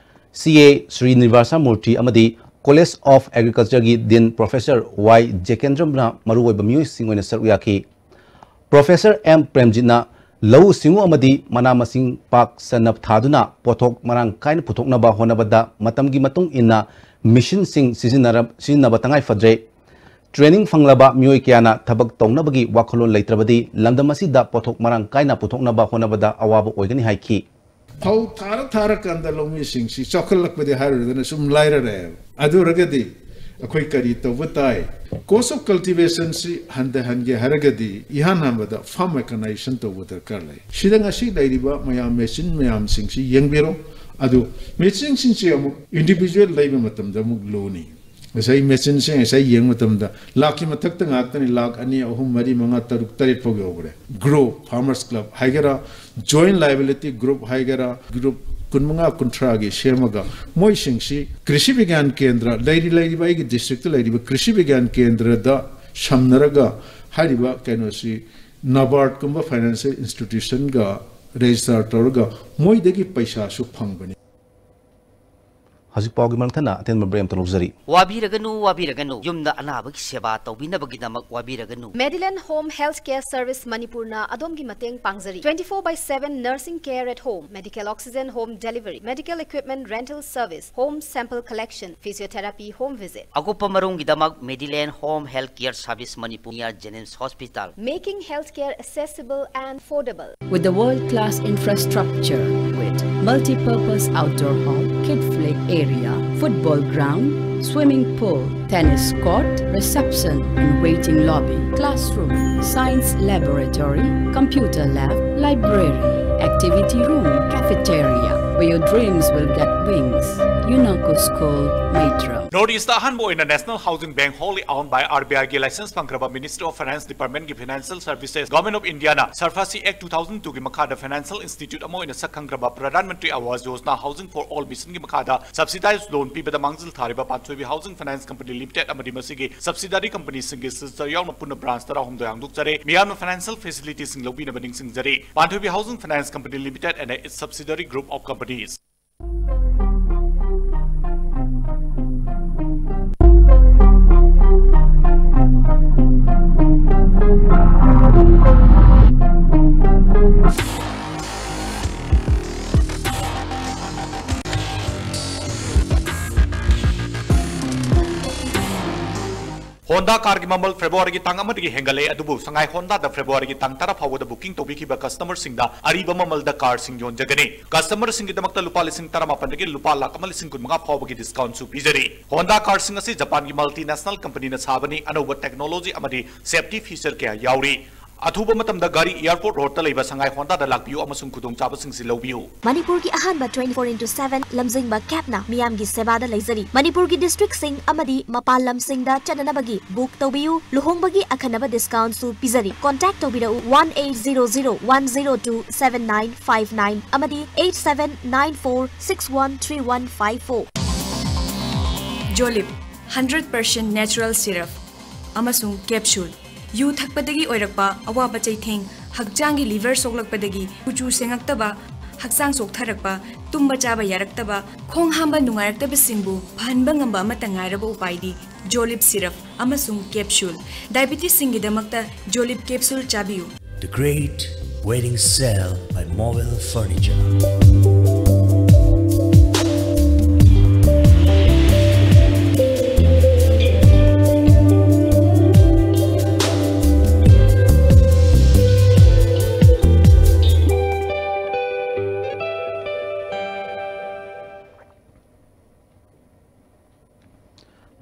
ꯁꯤ ꯑꯦ ꯁ꯭ꯔꯤꯅꯤꯕꯥꯁ ꯃꯨꯔꯇꯤ ꯑꯃꯗꯤ College of Agricultureꯒꯤ Dean Professor ꯋꯥꯏ ꯖꯦꯀꯦꯟꯗ꯭ꯔꯝꯅ ꯃꯔꯨꯑꯣꯏꯕ ꯃꯤꯑꯣꯏꯁꯤꯡ ꯑꯣꯏꯅ ꯁꯔꯨꯛ ꯌꯥꯈꯤ꯫ Professor ꯑꯦꯝ ꯄ꯭ꯔꯦꯝꯖꯤꯠꯅ ꯂꯧꯎ ꯁꯤꯡꯎ ꯑꯃꯗꯤ ꯃꯅꯥ ꯃꯁꯤꯡ ꯄꯥꯛ ꯁꯟꯅ ꯊꯥꯗꯨꯅ ꯄꯣꯠꯊꯣꯛ ꯃꯔꯥꯡ ꯀꯥꯏꯅ ꯄꯨꯊꯣꯛꯅꯕ ꯍꯣꯠꯅꯕꯗ ꯃꯇꯝꯒꯤ ꯃꯇꯨꯡ ꯏꯟꯅ ꯃꯦꯆꯤꯟꯁꯤꯡ ꯁꯤꯖꯤꯟꯅꯔ-, ꯁꯤꯖꯤꯟꯅꯕ ꯇꯉꯥꯏ ꯐꯗ꯭ꯔꯦ꯫ Training ꯐꯪꯂꯕ ꯃꯤꯑꯣꯏ ꯀꯌꯥꯅ ꯊꯕꯛ ꯇꯧꯅꯕꯒꯤ ꯋꯥꯈꯜꯂꯣꯟ ꯂꯩꯇ꯭ꯔꯕꯗꯤ ꯂꯝꯗꯝ ꯑꯁꯤꯗ ꯄꯣꯠꯊꯣꯛ ꯃꯔꯥꯡ ꯀꯥꯏꯅ ꯄꯨꯊꯣꯛꯅꯕ ꯍꯣꯠꯅꯕꯗ ꯑꯋꯥꯕ ꯑꯣꯏꯒꯅꯤ ꯍꯥꯏꯈꯤ꯫ ꯐꯧ ꯊꯥꯔ ꯊꯥꯔꯀꯥꯟꯗ ꯂꯧꯃꯤꯁꯤꯡꯁꯤ ꯆꯥꯎꯈꯠꯂꯛꯄꯗꯤ ꯍꯥꯏꯔꯨꯔꯗꯅ ꯁꯨꯝ ꯂꯥꯏꯔꯔꯦꯕ꯫ ꯑꯗꯨ ꯑꯣꯏꯔꯒꯗꯤ ꯑꯩꯈꯣꯏ ꯀꯔꯤ ꯇꯧꯕ ꯇꯥꯏ? Cost of cultivationꯁꯤ ꯍꯟꯊꯍꯟꯒꯦ ꯍꯥꯏꯔꯒꯗꯤ ꯏꯍꯥꯟ ꯍꯥꯟꯕꯗ farm mechanization ꯇꯧꯕ ꯗꯔꯀꯥꯔ ꯂꯩ꯫ ꯁꯤꯗ ꯉꯁꯤ ꯂꯩꯔꯤꯕ ꯃꯌꯥꯝ ꯃꯦꯆꯤꯟ ꯃꯌꯥꯝꯁꯤꯡꯁꯤ ꯌꯦꯡꯕꯤꯔꯣ꯫ ꯑꯗꯨ ꯃꯦꯆꯤꯟꯁꯤꯡꯁꯤ ꯑꯃꯨꯛ individual ꯂꯩꯕ ꯃꯇꯝꯗ ꯑꯃꯨꯛ ꯂꯣꯅꯤ꯫ ꯉꯁꯥꯏ ꯃꯦꯆꯤꯟꯁꯦ ꯉꯁꯥꯏ ꯌꯦꯡꯕ ꯃꯇꯝꯗ ꯂꯥꯛꯀꯤ ꯃꯊꯛꯇ ꯉꯥꯛꯇꯅꯤ, ꯂꯥꯛ ꯑꯅꯤ, ꯑꯍꯨꯝ, ꯃꯔꯤ, ꯃꯉꯥ, ꯇꯔꯨꯛ, ꯇꯔꯦꯠ ꯐꯥꯎ ꯌꯧꯈ꯭ꯔꯦ꯫ Group, Farmers Club ꯍꯥꯏꯒꯦꯔꯥ, Joint Liability Group ꯍꯥꯏꯒꯦꯔꯥ, group ꯀꯨꯟꯃꯉꯥ, ꯀꯨꯟꯊ꯭ꯔꯥꯒꯤ ꯁꯦꯝꯃꯒ ꯃꯣꯏꯁꯤꯡꯁꯤ ꯀ꯭ꯔꯤꯁꯤ ꯕꯤꯒ꯭ꯌꯥꯟ ꯀꯦꯟꯗ꯭ꯔ, ꯂꯩꯔꯤ, ꯂꯩꯔꯤꯕ ꯑꯩꯒꯤ districtꯇ ꯂꯩꯔꯤꯕ ꯀ꯭ꯔꯤꯁꯤ ꯕꯤꯒ꯭ꯌꯥꯟ ꯀꯦꯟꯗ꯭ꯔꯗ ꯁꯝꯅꯔꯒ ꯍꯥꯏꯔꯤꯕ ꯀꯩꯅꯣꯁꯤ NABARDꯀꯨꯝꯕ financial institutionꯒ register ꯇꯧꯔꯒ ꯃꯣꯏꯗꯒꯤ ꯄꯩꯁꯥꯁꯨ ꯐꯪꯕꯅꯤ꯫ ꯍꯧꯖꯤꯛ ꯄꯥꯎꯒꯤ ꯃꯔꯛ ꯊꯠꯅ ꯑꯇꯦꯟꯕ break ꯑꯃꯇ ꯂꯧꯖꯔꯤ꯫ ꯋꯥꯕꯤꯔꯒꯅꯨ, ꯋꯥꯕꯤꯔꯒꯅꯨ꯫ ꯌꯨꯝꯗ ꯑꯅꯥꯕꯒꯤ ꯁꯦꯕꯥ ꯇꯧꯕꯤꯅꯕꯒꯤꯗꯃꯛ ꯋꯥꯕꯤꯔꯒꯅꯨ꯫ Mediland Home Health Care Service ꯃꯅꯤꯄꯨꯔꯅ ꯑꯗꯣꯝꯒꯤ ꯃꯇꯦꯡ ꯄꯥꯡꯖꯔꯤ꯫ Twenty four by seven nursing care at home, medical oxygen home delivery, medical equipment rental service, home sample collection, physiotherapy, home visit. ꯑꯀꯨꯞꯄ ꯃꯔꯣꯜꯒꯤꯗꯃꯛ Mediland Home Health Care Service Manipur, near Jenims Hospital. Making healthcare accessible and affordable. With the world-class infrastructure, with multi-purpose outdoor hall, kid play area, football ground, swimming pool, tennis court, reception and waiting lobby, classroom, science laboratory, computer lab, library, activity room, cafeteria, where your dreams will get wings. Unako School, Maitram. North East ꯑꯍꯥꯟꯕ ꯑꯣꯏꯅ National Housing Bank, wholly owned by RBIꯒꯤ license ꯐꯪꯈ꯭ꯔꯕ Ministry of Finance Departmentꯀꯤ Financial Services, Government of Indiaꯅ SARFAESI Act two thousand twoꯒꯤ ꯃꯈꯥꯗ financial institute ꯑꯃ ꯑꯣꯏꯅ ꯁꯛꯈꯪꯈ꯭ꯔꯕ Pradhan Mantri Awas Yojana Housing for All missionꯒꯤ ꯃꯈꯥꯗ subsidized loan ꯄꯤꯕꯗ ꯃꯥꯡꯖꯤꯜ ꯊꯥꯔꯤꯕ ꯄꯥꯟꯊꯣꯏꯕꯤ Housing Finance Company Limited ꯑꯃꯗꯤ ꯃꯁꯤꯒꯤ subsidiary companyꯁꯤꯡꯒꯤ signature ꯌꯥꯎꯅ ꯄꯨꯟꯅ branch ꯇꯔꯥꯍꯨꯝꯗꯣꯏ ꯍꯥꯡꯗꯣꯛꯆꯔꯦ꯫ ꯃꯤꯌꯥꯝꯅ financial facilityꯁꯤꯡ ꯂꯧꯕꯤꯅꯕ ꯅꯤꯡꯁꯤꯡꯖꯔꯤ꯫ ꯄꯥꯟꯊꯣꯏꯕꯤ Housing Finance Company Limited and its subsidiary group of companies. Honda ꯀꯥꯔꯒꯤ ꯃꯃꯜ ꯐꯦꯕ꯭ꯔꯨꯋꯥꯔꯤꯒꯤ ꯇꯥꯡ ꯑꯃꯗꯒꯤ ꯍꯦꯟꯒꯠꯂꯦ, ꯑꯗꯨꯕꯨ ꯁꯉꯥꯏ ꯍꯣꯟꯗꯥꯗ ꯐꯦꯕ꯭ꯔꯨꯋꯥꯔꯤꯒꯤ ꯇꯥꯡ ꯇꯔꯥ ꯐꯥꯎꯕꯗ ꯕꯨꯀꯤꯡ ꯇꯧꯕꯤꯈꯤꯕ ꯀꯁꯇꯃꯔꯁꯤꯡꯗ ꯑꯔꯤꯕ ꯃꯃꯜꯗ ꯀꯥꯔꯁꯤꯡ ꯌꯣꯟꯖꯒꯅꯤ꯫ ꯀꯁꯇꯃꯔꯁꯤꯡꯒꯤꯗꯃꯛꯇ ꯂꯨꯄꯥ ꯂꯤꯁꯤꯡ ꯇꯔꯥꯃꯥꯄꯟꯗꯒꯤ ꯂꯨꯄꯥ ꯂꯥꯈ ꯑꯃ ꯂꯤꯁꯤꯡ ꯀꯨꯟꯃꯉꯥ ꯐꯥꯎꯕꯒꯤ ꯗꯤꯁꯀꯥꯎꯟꯁꯨ ꯄꯤꯖꯔꯤ꯫ ꯍꯣꯟꯗꯥ ꯀꯥꯔꯁꯤꯡ ꯑꯁꯤ ꯖꯄꯥꯟꯒꯤ ꯃꯜꯇꯤꯅꯦꯁꯅꯦꯜ ꯀꯝꯄꯅꯤꯅ ꯁꯥꯕꯅꯤ, ꯑꯅꯧꯕ ꯇꯦꯛꯅꯣꯂꯣꯖꯤ ꯑꯃꯗꯤ ꯁꯦꯐꯇꯤ ꯐꯤꯆꯔ ꯀꯌꯥ ꯌꯥꯎꯔꯤ꯫ ꯑꯊꯨꯕ ꯃꯇꯝꯗ ꯒꯥꯔꯤ ꯑꯦꯌꯥꯔꯄꯣꯔꯠ ꯔꯣꯗꯇ ꯂꯩꯕ ꯁꯉꯥꯏ ꯍꯣꯟꯗꯥꯗ ꯂꯥꯛꯄꯤꯌꯨ ꯑꯃꯁꯨꯡ ꯈꯨꯗꯣꯡꯆꯥꯕꯁꯤꯡꯁꯤ ꯂꯧꯕꯤꯌꯨ꯫ ꯃꯅꯤꯄꯨꯔꯒꯤ ꯑꯍꯥꯟꯕ twenty four into seven ꯂꯝꯖꯤꯡꯕ ꯀꯦꯞꯅ ꯃꯤꯌꯥꯝꯒꯤ ꯁꯦꯕꯥꯗ ꯂꯩꯖꯔꯤ꯫ ꯃꯅꯤꯄꯨꯔꯒꯤ ꯗꯤꯁꯇ꯭ꯔꯤꯛꯁꯤꯡ ꯑꯃꯗꯤ ꯃꯄꯥꯟ ꯂꯝꯁꯤꯡꯗ ꯆꯠꯅꯅꯕꯒꯤ ꯕꯨꯛ ꯇꯧꯕꯤꯌꯨ꯫ ꯂꯨꯍꯣꯡꯕꯒꯤ ꯑꯈꯟꯅꯕ ꯗꯤꯁꯀꯥꯎꯟꯁꯨ ꯄꯤꯖꯔꯤ꯫ ꯀꯣꯟꯇꯦꯛ ꯇꯧꯕꯤꯔꯛꯎ one eight zero zero one zero two seven nine five nine ꯑꯃꯗꯤ eight seven nine four six one three one five four꯫ Jolib, hundred percent natural syrup ꯑꯃꯁꯨꯡ capsule꯫ ꯌꯨ ꯊꯛꯄꯗꯒꯤ ꯑꯣꯏꯔꯛꯄ ꯑꯋꯥꯕ ꯆꯩꯊꯦꯡ, ꯍꯛꯆꯥꯡꯒꯤ ꯂꯤꯚꯔ ꯁꯣꯛꯂꯛꯄꯗꯒꯤ ꯀꯨꯆꯨ ꯁꯦꯡꯉꯛꯇꯕ, ꯍꯛꯆꯥꯡ ꯆꯣꯛꯊꯔꯛꯄ, ꯇꯨꯝꯕ ꯆꯥꯕ ꯌꯥꯔꯛꯇꯕ, ꯈꯣꯡ ꯍꯥꯝꯕ ꯅꯨꯡꯉꯥꯏꯔꯛꯇꯕꯁꯤꯡꯕꯨ ꯐꯍꯟꯕ ꯉꯝꯕ ꯑꯃꯠꯇ ꯉꯥꯏꯔꯕ ꯎꯄꯥꯏꯗꯤ ꯖꯣꯂꯤꯞ ꯁꯤꯔꯞ ꯑꯃꯁꯨꯡ ꯀꯦꯞꯁꯨꯜ꯫ ꯗꯥꯏꯕꯤꯇꯤꯁꯁꯤꯡꯒꯤꯗꯃꯛꯇ ꯖꯣꯂꯤꯞ ꯀꯦꯞꯁꯨꯜ ꯆꯥꯕꯤꯌꯨ꯫ The Great Wedding Sale by Mobile Furniture.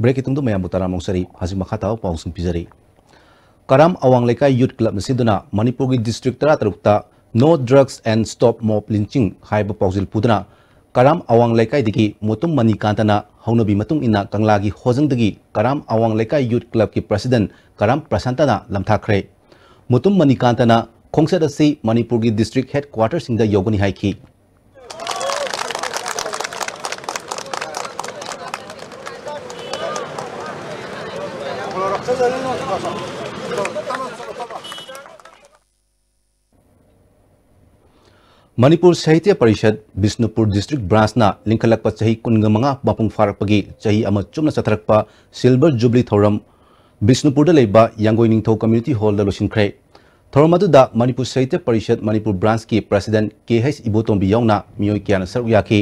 ꯕ꯭ꯔꯦꯛꯀꯤ ꯇꯨꯡꯗ ꯃꯌꯥꯝꯕꯨ ꯇꯔꯥꯝꯅ ꯑꯣꯛꯆꯔꯤ꯫ ꯍꯧꯖꯤꯛ ꯃꯈꯥ ꯇꯥꯕ ꯄꯥꯎꯁꯤꯡ ꯄꯤꯖꯔꯤ꯫ ꯀꯔꯥꯝ ꯑꯋꯥꯡ ꯂꯩꯀꯥꯏ ꯌꯨꯠ ꯀ꯭ꯂꯕꯅ ꯁꯤꯟꯗꯨꯅ ꯃꯅꯤꯄꯨꯔꯒꯤ district ꯇꯔꯥꯇꯔꯨꯛꯇ No Drugs and Stop Mob Lynching ꯍꯥꯏꯕ ꯄꯥꯎꯖꯦꯜ ꯄꯨꯗꯨꯅ ꯀꯔꯥꯝ ꯑꯋꯥꯡ ꯂꯩꯀꯥꯏꯗꯒꯤ ꯃꯨꯇꯨꯝ ꯃꯅꯤꯀꯥꯟꯇꯅ ꯍꯧꯅꯕꯤ ꯃꯇꯨꯡ ꯏꯟꯅ ꯀꯪꯂꯥꯒꯤ ꯍꯣꯖꯪꯗꯒꯤ ꯀꯔꯥꯝ ꯑꯋꯥꯡ ꯂꯩꯀꯥꯏ ꯌꯨꯠ ꯀ꯭ꯂꯕꯀꯤ ꯄ꯭ꯔꯁꯤꯗꯦꯟꯠ ꯀꯔꯥꯝ ꯄ꯭ꯔꯁꯥꯟꯇꯅ ꯂꯝꯊꯥꯈ꯭ꯔꯦ꯫ ꯃꯨꯇꯨꯝ ꯃꯅꯤꯀꯥꯟꯇꯅ ꯈꯣꯡꯆꯠ ꯑꯁꯤ ꯃꯅꯤꯄꯨꯔꯒꯤ ꯗꯤꯁꯇ꯭ꯔꯤꯛ ꯍꯦꯗꯀ꯭ꯋꯥꯇꯔꯁꯤꯡꯗ ꯌꯧꯒꯅꯤ ꯍꯥꯏꯈꯤ꯫ ꯃꯅꯤꯄꯨꯔ ꯁꯥꯍꯤꯇ꯭ꯌ ꯄꯔꯤꯁꯠ ꯕꯤꯁꯅꯨꯄꯨꯔ ꯗꯤꯁꯇ꯭ꯔꯤꯛ ꯕ꯭ꯔꯥꯟꯁꯅ ꯂꯤꯡꯈꯠꯂꯛꯄ ꯆꯍꯤ ꯀꯨꯟꯒ ꯃꯉꯥ ꯃꯄꯨꯡ ꯐꯥꯔꯛꯄꯒꯤ ꯆꯍꯤ ꯑꯃ ꯆꯨꯞꯅ ꯆꯠꯊꯔꯛꯄ ꯁꯤꯜꯚꯔ ꯖꯨꯕꯤꯂꯤ ꯊꯧꯔꯝ ꯕꯤꯁꯅꯨꯄꯨꯔꯗ ꯂꯩꯕ ꯌꯥꯡꯒꯣꯏ ꯅꯤꯡꯊꯧ ꯀꯝꯃ꯭ꯌꯨꯅꯤꯇꯤ ꯍꯣꯜꯗ ꯂꯣꯏꯁꯤꯟꯈ꯭ꯔꯦ꯫ ꯊꯧꯔꯝ ꯑꯗꯨꯗ ꯃꯅꯤꯄꯨꯔ ꯁꯥꯍꯤꯇ꯭ꯌ ꯄꯔꯤꯁꯠ ꯃꯅꯤꯄꯨꯔ ꯕ꯭ꯔꯥꯟꯁꯀꯤ ꯄ꯭ꯔꯁꯤꯗꯦꯟꯠ ꯀꯦ ꯍꯩꯆ ꯏꯕꯣꯇꯣꯝꯕꯤ ꯌꯥꯎꯅ ꯃꯤꯑꯣꯏ ꯀꯌꯥꯅ ꯁꯔꯨꯛ ꯌꯥꯈꯤ꯫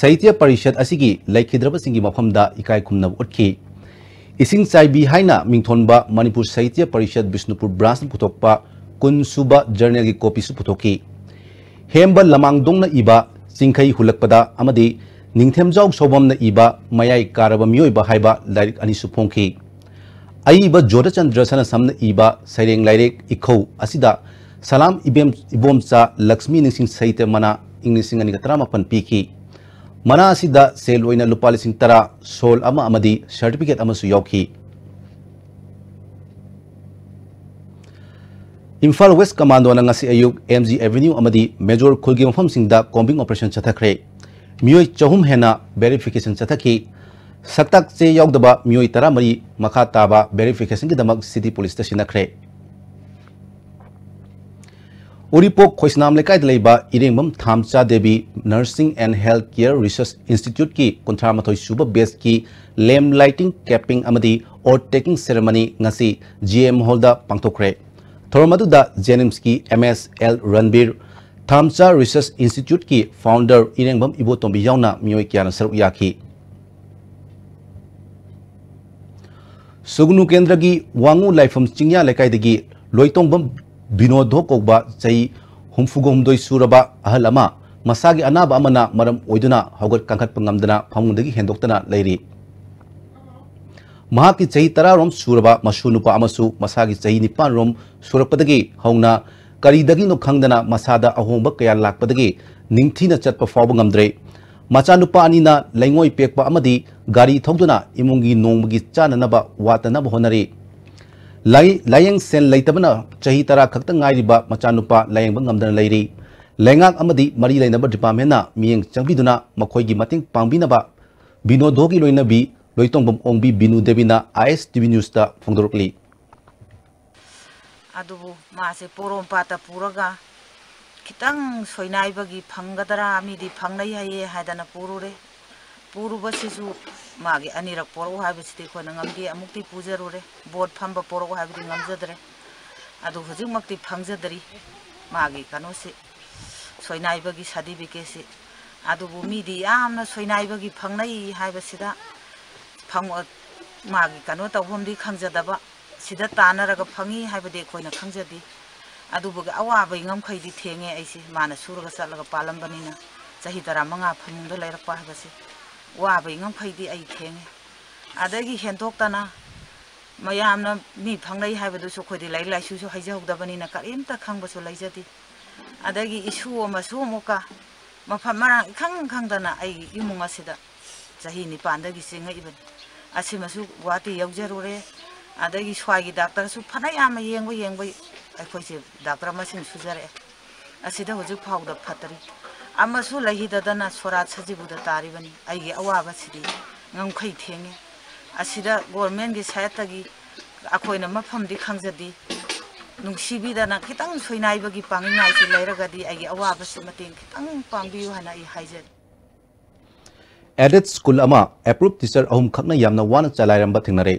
ꯁꯥꯍꯤꯇ꯭ꯌ ꯄꯔꯤꯁꯠ ꯑꯁꯤꯒꯤ ꯂꯩꯈꯤꯗ꯭ꯔꯕꯁꯤꯡꯒꯤ ꯃꯐꯝꯗ ꯏꯀꯥꯏ ꯈꯨꯝꯅꯕ ꯎꯠꯈꯤ꯫ ꯏꯁꯤꯡ ꯆꯥꯏꯕꯤ ꯍꯥꯏꯅ ꯃꯤꯡꯊꯣꯟꯕ ꯃꯅꯤꯄꯨꯔ ꯁꯥꯍꯤꯇ꯭ꯌ ꯄꯔꯤꯁꯠ ꯕꯤꯁꯅꯨꯄꯨꯔ ꯕ꯭ꯔꯥꯟꯁꯅ ꯄꯨꯊꯣꯛꯄ ꯀꯨꯟ ꯁꯨꯕ ꯖꯔꯅꯦꯜꯒꯤ ꯀꯣꯄꯤꯁꯨ ꯄꯨꯊꯣꯛꯈꯤ꯫ ꯍꯦꯝꯕ ꯂꯃꯥꯡꯗꯣꯡꯅ ꯏꯕ ꯆꯤꯡꯈꯩ ꯍꯨꯜꯂꯛꯄꯗ ꯑꯃꯗꯤ ꯅꯤꯡꯊꯦꯝꯖꯥꯎ ꯁꯧꯕꯝꯅ ꯏꯕ ꯃꯌꯥꯏ ꯀꯥꯔꯕ ꯃꯤꯑꯣꯏꯕ ꯍꯥꯏꯕ ꯂꯥꯏꯔꯤꯛ ꯑꯅꯤꯁꯨ ꯐꯣꯡꯈꯤ꯫ ꯑꯏꯕ ꯖꯣꯙꯆꯟꯗ꯭ꯔ ꯁꯅꯥꯁꯝꯅ ꯏꯕ ꯁꯩꯔꯦꯡ ꯂꯥꯏꯔꯤꯛ ꯏꯈꯧ ꯑꯁꯤꯗ ꯁꯂꯥꯝ ꯏꯕꯦꯝ-, ꯏꯕꯣꯝꯆꯥ ꯂꯛꯁꯃꯤ ꯅꯤꯡꯁꯤꯡ ꯁꯥꯍꯤꯇ꯭ꯌ ꯃꯅꯥ ꯏꯪ ꯂꯤꯁꯤꯡ ꯑꯅꯤꯒ ꯇꯔꯥꯃꯥꯄꯟ ꯄꯤꯈꯤ꯫ ꯃꯅꯥ ꯑꯁꯤꯗ ꯁꯦꯜ ꯑꯣꯏꯅ ꯂꯨꯄꯥ ꯂꯤꯁꯤꯡ ꯇꯔꯥ, ꯁꯣꯜ ꯑꯃ ꯑꯃꯗꯤ ꯁꯔꯇꯤꯐꯤꯀꯦꯠ ꯑꯃꯁꯨ ꯌꯥꯎꯈꯤ꯫ ꯏꯝꯐꯥꯜ ꯋꯦꯁ ꯀꯃꯥꯟꯗꯣꯅ ꯉꯁꯤ ꯑꯌꯨꯛ ꯑꯦꯝ ꯖꯤ ꯑꯦꯚꯦꯅ꯭ꯌꯨ ꯑꯃꯗꯤ ꯃꯦꯖꯣꯔ ꯈꯨꯜꯒꯤ ꯃꯐꯝꯁꯤꯡꯗ ꯀꯣꯝꯕꯤꯡ ꯑꯣꯄꯔꯦꯁꯟ ꯆꯠꯊꯈ꯭ꯔꯦ꯫ ꯃꯤꯑꯣꯏ ꯆꯍꯨꯝ ꯍꯦꯟꯅ ꯚꯦꯔꯤꯐꯤꯀꯦꯁꯟ ꯆꯠꯊꯈꯤ꯫ ꯁꯛꯇꯥꯛ ꯆꯦ ꯌꯥꯎꯗꯕ ꯃꯤꯑꯣꯏ ꯇꯔꯥꯃꯔꯤ ꯃꯈꯥ ꯇꯥꯕ ꯚꯦꯔꯤꯐꯤꯀꯦꯁꯟꯒꯤꯗꯃꯛ ꯁꯤꯇꯤ ꯄꯨꯂꯤꯁꯇ ꯁꯤꯟꯅꯈ꯭ꯔꯦ꯫ ꯎꯔꯤꯄꯣꯛ ꯈꯣꯏꯁꯅꯥꯝ ꯂꯩꯀꯥꯏꯗ ꯂꯩꯕ ꯏꯔꯦꯡꯕꯝ ꯊꯥꯝꯆꯥ Devi Nursing and Health Care Research Instituteꯀꯤ ꯀꯨꯟꯊ꯭ꯔꯥ ꯃꯥꯊꯣꯏ ꯁꯨꯕ ꯕꯦꯆꯀꯤ ꯂꯦꯝ ꯂꯥꯏꯇꯤꯡ ꯀꯦꯞꯄꯤꯡ ꯑꯃꯗꯤ ꯑꯣꯠ ꯇꯦꯀꯤꯡ ꯁꯦꯔꯦꯃꯅꯤ ꯉꯁꯤ ꯖꯤ ꯑꯦꯝ ꯍꯣꯜꯗ ꯄꯥꯡꯊꯣꯛꯈ꯭ꯔꯦ꯫ ꯊꯧꯔꯝ ꯑꯗꯨꯗ ꯖꯦꯅꯤꯝꯁꯀꯤ ꯑꯦꯝ ꯑꯦꯁ ꯑꯦꯜ ꯔꯟꯕꯤꯔ, ꯊꯥꯝꯆꯥ ꯔꯤꯁꯔꯆ ꯏꯟꯁꯇꯤꯇ꯭ꯌꯨꯠꯀꯤ ꯐꯥꯎꯟꯗꯔ ꯏꯔꯦꯡꯕꯝ ꯏꯕꯣꯇꯣꯝꯕꯤ ꯌꯥꯎꯅ ꯃꯤꯑꯣꯏ ꯀꯌꯥꯅ ꯁꯔꯨꯛ ꯌꯥꯈꯤ꯫ ꯁꯨꯒꯅꯨ ꯀꯦꯟꯗ꯭ꯔꯒꯤ ꯋꯥꯉꯨ ꯂꯥꯏꯐꯝ ꯆꯤꯡꯌꯥ ꯂꯩꯀꯥꯏꯗꯒꯤ ꯂꯣꯏꯇꯣꯡꯕꯝ ꯕꯤꯅꯣꯗꯣ ꯀꯧꯕ ꯆꯍꯤ ꯍꯨꯝꯐꯨꯒ ꯍꯨꯝꯗꯣꯏ ꯁꯨꯔꯕ ꯑꯍꯜ ꯑꯃ ꯃꯁꯥꯒꯤ ꯑꯅꯥꯕ ꯑꯃꯅ ꯃꯔꯝ ꯑꯣꯏꯗꯨꯅ ꯍꯧꯒꯠ ꯀꯥꯡꯈꯠꯄ ꯉꯝꯗꯅ ꯐꯃꯨꯡꯗꯒꯤ ꯍꯦꯟꯗꯣꯛꯇꯅ ꯂꯩꯔꯤ꯫ ꯃꯍꯥꯛꯀꯤ ꯆꯍꯤ ꯇꯔꯥꯔꯣꯝ ꯁꯨꯔꯕ ꯃꯁꯨ ꯅꯨꯄꯥ ꯑꯃꯁꯨ ꯃꯁꯥꯒꯤ ꯆꯍꯤ ꯅꯤꯄꯥꯟꯔꯣꯝ ꯁꯨꯔꯛꯄꯗꯒꯤ ꯍꯧꯅ ꯀꯔꯤꯗꯒꯤꯅꯣ ꯈꯪꯗꯅ ꯃꯁꯥꯗ ꯑꯍꯣꯡꯕ ꯀꯌꯥ ꯂꯥꯛꯄꯗꯒꯤ ꯅꯤꯡꯊꯤꯅ ꯆꯠꯄ ꯐꯥꯎꯕ ꯉꯝꯗ꯭ꯔꯦ꯫ ꯃꯆꯥꯅꯨꯄꯥ ꯑꯅꯤꯅ ꯂꯩꯉꯣꯏ ꯄꯦꯛꯄ ꯑꯃꯗꯤ ꯒꯥꯔꯤ ꯊꯧꯗꯨꯅ ꯏꯃꯨꯡꯒꯤ ꯅꯣꯡꯃꯒꯤ ꯆꯥꯅꯅꯕ ꯋꯥꯠꯇꯅꯕ ꯍꯣꯠꯅꯔꯤ꯫ ꯂꯥꯏ-, ꯂꯥꯏꯌꯦꯡ ꯁꯦꯜ ꯂꯩꯇꯕꯅ ꯆꯍꯤ ꯇꯔꯥ ꯈꯛꯇ ꯉꯥꯏꯔꯤꯕ ꯃꯆꯥꯅꯨꯄꯥ ꯂꯥꯌꯦꯡꯕ ꯉꯝꯗꯅ ꯂꯩꯔꯤ꯫ ꯂꯩꯉꯥꯛ ꯑꯃꯗꯤ ꯃꯔꯤ ꯂꯩꯅꯕ ꯗꯤꯄꯥꯔꯠꯃꯦꯟꯅ ꯃꯤꯠꯌꯦꯡ ꯆꯪꯕꯤꯗꯨꯅ ꯃꯈꯣꯏꯒꯤ ꯃꯇꯦꯡ ꯄꯥꯡꯕꯤꯅꯕ ꯕꯤꯅꯣꯗꯣꯒꯤ ꯂꯣꯏꯅꯕꯤ ꯂꯣꯏꯇꯣꯡꯕꯝ ꯑꯣꯡꯕꯤ ꯕꯤꯅꯨ ꯗꯦꯕꯤꯅ ꯑꯥꯏ ꯑꯦꯁ ꯇꯤ ꯚꯤ ꯅ꯭ꯌꯨꯁꯇ ꯐꯣꯡꯗꯣꯔꯛꯂꯤ꯫ ꯑꯗꯨꯕꯨ ꯃꯥꯁꯦ ꯄꯣꯔꯣꯝꯄꯥꯠꯇ ꯄꯨꯔꯒ ꯈꯤꯇꯪ ꯁꯣꯏꯅꯥꯏꯕꯒꯤ ꯐꯪꯒꯗ꯭ꯔꯥ, ꯃꯤꯗꯤ ꯐꯪꯅꯩ ꯍꯥꯏꯌꯦ ꯍꯥꯏꯗꯅ ꯄꯨꯔꯨꯔꯦ꯫ ꯄꯨꯔꯨꯕꯁꯤꯁꯨ ꯃꯥꯒꯤ ꯑꯅꯤꯔꯛ ꯄꯣꯔꯛꯎ ꯍꯥꯏꯕꯁꯤꯗꯤ ꯑꯩꯈꯣꯏꯅ ꯉꯝꯗꯦ꯫ ꯑꯃꯨꯛꯇꯤ ꯄꯨꯖꯔꯨꯔꯦ, ꯕꯣꯠ ꯐꯝꯕ ꯄꯣꯔꯛꯎ ꯍꯥꯏꯕꯗꯤ ꯉꯝꯖꯗ꯭ꯔꯦ꯫ ꯑꯗꯨ ꯍꯧꯖꯤꯛꯃꯛꯇꯤ ꯐꯪꯖꯗ꯭ꯔꯤ ꯃꯥꯒꯤ ꯀꯩꯅꯣꯁꯤ, ꯁꯣꯏꯅꯥꯏꯕꯒꯤ ꯁꯥꯔꯇꯤꯐꯤꯀꯦꯠꯁꯤ꯫ ꯑꯗꯨꯕꯨ ꯃꯤꯗꯤ ꯌꯥꯝꯅ ꯁꯣꯏꯅꯥꯏꯕꯒꯤ ꯐꯪꯅꯩ ꯍꯥꯏꯕꯁꯤꯗ ꯐꯪ-, ꯃꯥꯒꯤ ꯀꯩꯅꯣ ꯇꯧꯐꯝꯗꯤ ꯈꯪꯖꯗꯕ, ꯁꯤꯗ ꯇꯥꯟꯅꯔꯒ ꯐꯪꯉꯤ ꯍꯥꯏꯕꯗꯤ ꯑꯩꯈꯣꯏꯅ ꯈꯪꯖꯗꯦ꯫ ꯑꯗꯨꯕꯨ ꯑꯋꯥꯕꯒꯤ ꯉꯝꯈꯩꯗꯤ ꯊꯦꯡꯉꯦ ꯑꯩꯁꯦ, ꯃꯥꯅ ꯁꯨꯔꯒ ꯆꯠꯂꯒ ꯄꯥꯜꯂꯝꯕꯅꯤꯅ꯫ ꯆꯍꯤ ꯇꯔꯥꯃꯉꯥ ꯐꯃꯨꯡꯗ ꯂꯩꯔꯛꯄ ꯍꯥꯏꯕꯁꯦ ꯋꯥꯕꯒꯤ ꯉꯝꯈꯩꯗꯤ ꯑꯩ ꯊꯦꯡꯉꯦ꯫ ꯑꯗꯒꯤ ꯍꯦꯟꯗꯣꯛꯇꯅ ꯃꯌꯥꯝꯅ ꯃꯤ ꯐꯪꯅꯩ ꯍꯥꯏꯕꯗꯨꯁꯨ ꯑꯩꯈꯣꯏꯗꯤ ꯂꯥꯏꯔꯤꯛ ꯂꯥꯏꯁꯨꯁꯨ ꯍꯩꯖꯍꯧꯗꯕꯅꯤꯅ ꯀꯔꯤꯝꯇ ꯈꯪꯕꯁꯨ ꯂꯩꯖꯗꯦ꯫ ꯑꯗꯒꯤ ꯏꯁꯨ ꯑꯃꯁꯨ ꯑꯃꯨꯛꯀ ꯃꯐꯝ ꯃꯔꯥꯡ ꯏꯈꯪ ꯈꯪꯗꯅ ꯑꯩꯒꯤ ꯏꯃꯨꯡ ꯑꯁꯤꯗ ꯆꯍꯤ ꯅꯤꯄꯥꯟꯗꯒꯤ ꯆꯦꯡꯉꯛꯏꯕꯅꯤ꯫ ꯑꯁꯤꯃꯁꯨ ꯒꯨꯋꯥꯍꯥꯇꯤ ꯌꯧꯖꯔꯨꯔꯦ꯫ ꯑꯗꯒꯤ ꯁ꯭ꯋꯥꯏꯒꯤ ꯗꯥꯛꯇꯔꯁꯨ ꯐꯅ ꯌꯥꯝꯅ ꯌꯦꯡꯕ ꯌꯦꯡꯕ ꯑꯩꯈꯣꯏꯁꯦ ꯗꯥꯛꯇꯔ ꯃꯁꯤꯡ ꯁꯨꯖꯔꯛꯑꯦ꯫ ꯑꯁꯤꯗ ꯍꯧꯖꯤꯛ ꯐꯥꯎꯗ ꯐꯠꯇ꯭ꯔꯤ꯫ ꯑꯃꯁꯨ ꯂꯩꯈꯤꯗꯗꯅ ꯁꯣꯔꯥꯠ ꯁꯖꯤꯕꯨꯗ ꯇꯥꯔꯤꯕꯅꯤ꯫ ꯑꯩꯒꯤ ꯑꯋꯥꯕꯁꯤꯗꯤ ꯉꯝꯈꯩ ꯊꯦꯡꯉꯦ꯫ ꯑꯁꯤꯗ ꯒꯣꯔꯃꯦꯟꯒꯤ ꯁꯥꯏꯠꯇꯒꯤ ꯑꯩꯈꯣꯏꯅ ꯃꯐꯝꯗꯤ ꯈꯪꯖꯗꯦ꯫ ꯅꯨꯡꯁꯤꯕꯤꯗꯅ ꯈꯤꯇꯪ ꯁꯣꯏꯅꯥꯏꯕꯒꯤ ꯄꯥꯡꯅꯤꯡꯉꯥꯏꯁꯤ ꯂꯩꯔꯒꯗꯤ ꯑꯩꯒꯤ ꯑꯋꯥꯕꯁꯤ ꯃꯇꯦꯡ ꯈꯤꯇꯪ ꯄꯥꯡꯕꯤꯌꯨ ꯍꯥꯏꯅ ꯑꯩ ꯍꯥꯏꯖꯔꯤ꯫ Aided school ꯑꯃ approved teacher ꯑꯍꯨꯝꯈꯛꯅ ꯌꯥꯝꯅ ꯋꯥꯅ ꯆꯂꯥꯏꯔꯝꯕ ꯊꯦꯡꯅꯔꯦ꯫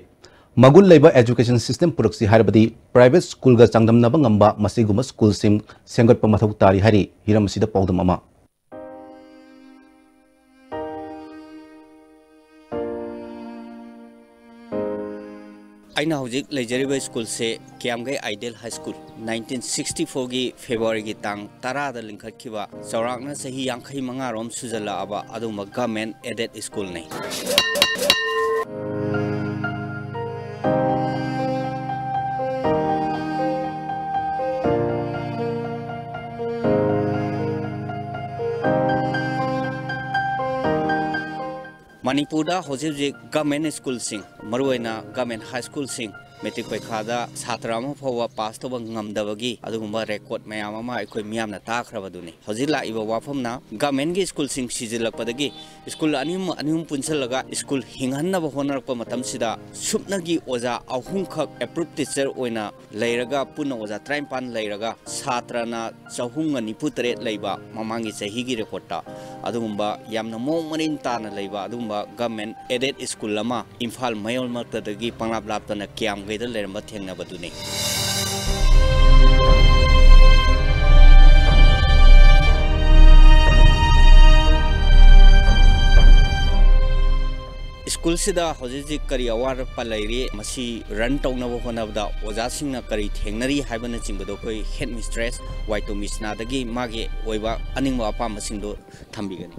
ꯃꯒꯨꯟ ꯂꯩꯕ education system ꯄꯨꯔꯛꯁꯤ ꯍꯥꯏꯔꯕꯗꯤ private schoolꯒ ꯆꯥꯡꯗꯝꯅꯕ ꯉꯝꯕ ꯃꯁꯤꯒꯨꯝꯕ schoolꯁꯤꯡ ꯁꯦꯝꯒꯠꯄ ꯃꯊꯧ ꯇꯥꯔꯤ ꯍꯥꯏꯔꯤ꯫ ꯍꯤꯔꯝ ꯑꯁꯤꯗ ꯄꯥꯎꯗꯝ ꯑꯃ꯫ ꯑꯩꯅ ꯍꯧꯖꯤꯛ ꯂꯩꯖꯔꯤꯕ ꯁ꯭ꯀꯨꯜꯁꯦ ꯀꯤꯌꯥꯝꯒꯩ ideal high school. Nineteen sixty four ꯐꯦꯕ꯭ꯔꯨꯋꯥꯔꯤꯒꯤ ꯇꯥꯡ ꯇꯔꯥꯗ ꯂꯤꯡꯈꯠꯈꯤꯕ, ꯆꯥꯎꯔꯥꯛꯅ ꯆꯍꯤ ꯌꯥꯡꯈꯩ ꯃꯉꯥꯔꯣꯝ ꯁꯨꯖꯜꯂꯛꯑꯕ ꯑꯗꯨꯒꯨꯝꯕ government aided ꯁ꯭ꯀꯨꯜꯅꯤ꯫ ꯃꯅꯤꯄꯨꯔꯗ ꯍꯧꯖꯤꯛ ꯍꯧꯖꯤꯛ government ꯁ꯭ꯀꯨꯜꯁꯤꯡ, ꯃꯔꯨꯑꯣꯏꯅ government high ꯁ꯭ꯀꯨꯜꯁꯤꯡ, ꯃꯦꯇ꯭ꯔꯤꯛ ꯄꯔꯤꯈꯥꯗ ꯁꯥꯇ꯭ꯔ ꯑꯃ ꯐꯥꯎꯕ ꯄꯥꯁ ꯇꯧꯕ ꯉꯝꯗꯕꯒꯤ ꯑꯗꯨꯒꯨꯝꯕ ꯔꯦꯀꯣꯔꯗ ꯃꯌꯥꯝ ꯑꯃ ꯑꯩꯈꯣꯏ ꯃꯤꯌꯥꯝꯅ ꯇꯥꯈ꯭ꯔꯕꯗꯨꯅꯤ꯫ ꯍꯧꯖꯤꯛ ꯂꯥꯛꯏꯕ ꯋꯥꯐꯝꯅ, governmentꯀꯤ ꯁ꯭ꯀꯨꯜꯁꯤꯡ ꯁꯤꯖꯤꯜꯂꯛꯄꯗꯒꯤ ꯁ꯭ꯀꯨꯜ ꯑꯅꯤ ꯑꯍꯨꯝ, ꯑꯅꯤ ꯑꯍꯨꯝ ꯄꯨꯟꯁꯤꯜꯂꯒ ꯁ꯭ꯀꯨꯜ ꯍꯤꯡꯍꯟꯅꯕ ꯍꯣꯠꯅꯔꯛꯄ ꯃꯇꯝꯁꯤꯗ ꯁꯨꯞꯅꯒꯤ ꯑꯣꯖꯥ ꯑꯍꯨꯝꯈꯛ approved teacher ꯑꯣꯏꯅ ꯂꯩꯔꯒ, ꯄꯨꯟꯅ ꯑꯣꯖꯥ ꯇꯔꯥꯅꯤꯄꯥꯟ ꯂꯩꯔꯒ, ꯁꯥꯇ꯭ꯔꯅ ꯆꯍꯨꯝꯒ ꯅꯤꯐꯨ ꯇꯔꯦꯠ ꯂꯩꯕ ꯃꯃꯥꯡꯒꯤ ꯆꯍꯤꯒꯤ ꯔꯦꯀꯣꯔꯗꯇ ꯑꯗꯨꯒꯨꯝꯕ ꯌꯥꯝꯅ ꯃꯑꯣꯡ ꯃꯔꯤꯟ ꯇꯥꯅ ꯂꯩꯕ ꯑꯗꯨꯒꯨꯝꯕ government aided ꯁ꯭ꯀꯨꯜ ꯑꯃ ꯏꯝꯐꯥꯜ ꯃꯌꯣꯜꯃꯛꯇꯗꯒꯤ ꯄꯪꯂꯥꯞ ꯂꯥꯞꯇꯅ ꯀꯤꯌꯥꯝꯒꯩꯗ ꯂꯩꯔꯝꯕ ꯊꯦꯡꯅꯕꯗꯨꯅꯤ꯫ ꯁ꯭ꯀꯨꯜ ꯁ꯭ꯀꯨꯜꯁꯤꯗ ꯍꯧꯖꯤꯛ ꯍꯧꯖꯤꯛ ꯀꯔꯤ ꯑꯋꯥꯠ ꯑꯄꯥ ꯂꯩꯔꯤ, ꯃꯁꯤ ꯔꯟ ꯇꯧꯅꯕ ꯍꯣꯠꯅꯕꯗ ꯑꯣꯖꯥꯁꯤꯡꯅ ꯀꯔꯤ ꯊꯦꯡꯅꯔꯤ ꯍꯥꯏꯕꯅꯆꯤꯡꯕꯗꯣ ꯑꯩꯈꯣꯏ ꯍꯦꯗ ꯃꯤꯁꯇ꯭ꯔꯦꯁ ꯋꯥꯏꯇꯣ ꯃꯤꯁꯅꯥꯗꯒꯤ ꯃꯥꯒꯤ ꯑꯣꯏꯕ ꯑꯅꯤꯡꯕ ꯑꯄꯥꯝꯕꯁꯤꯡꯗꯣ ꯊꯝꯕꯤꯒꯅꯤ꯫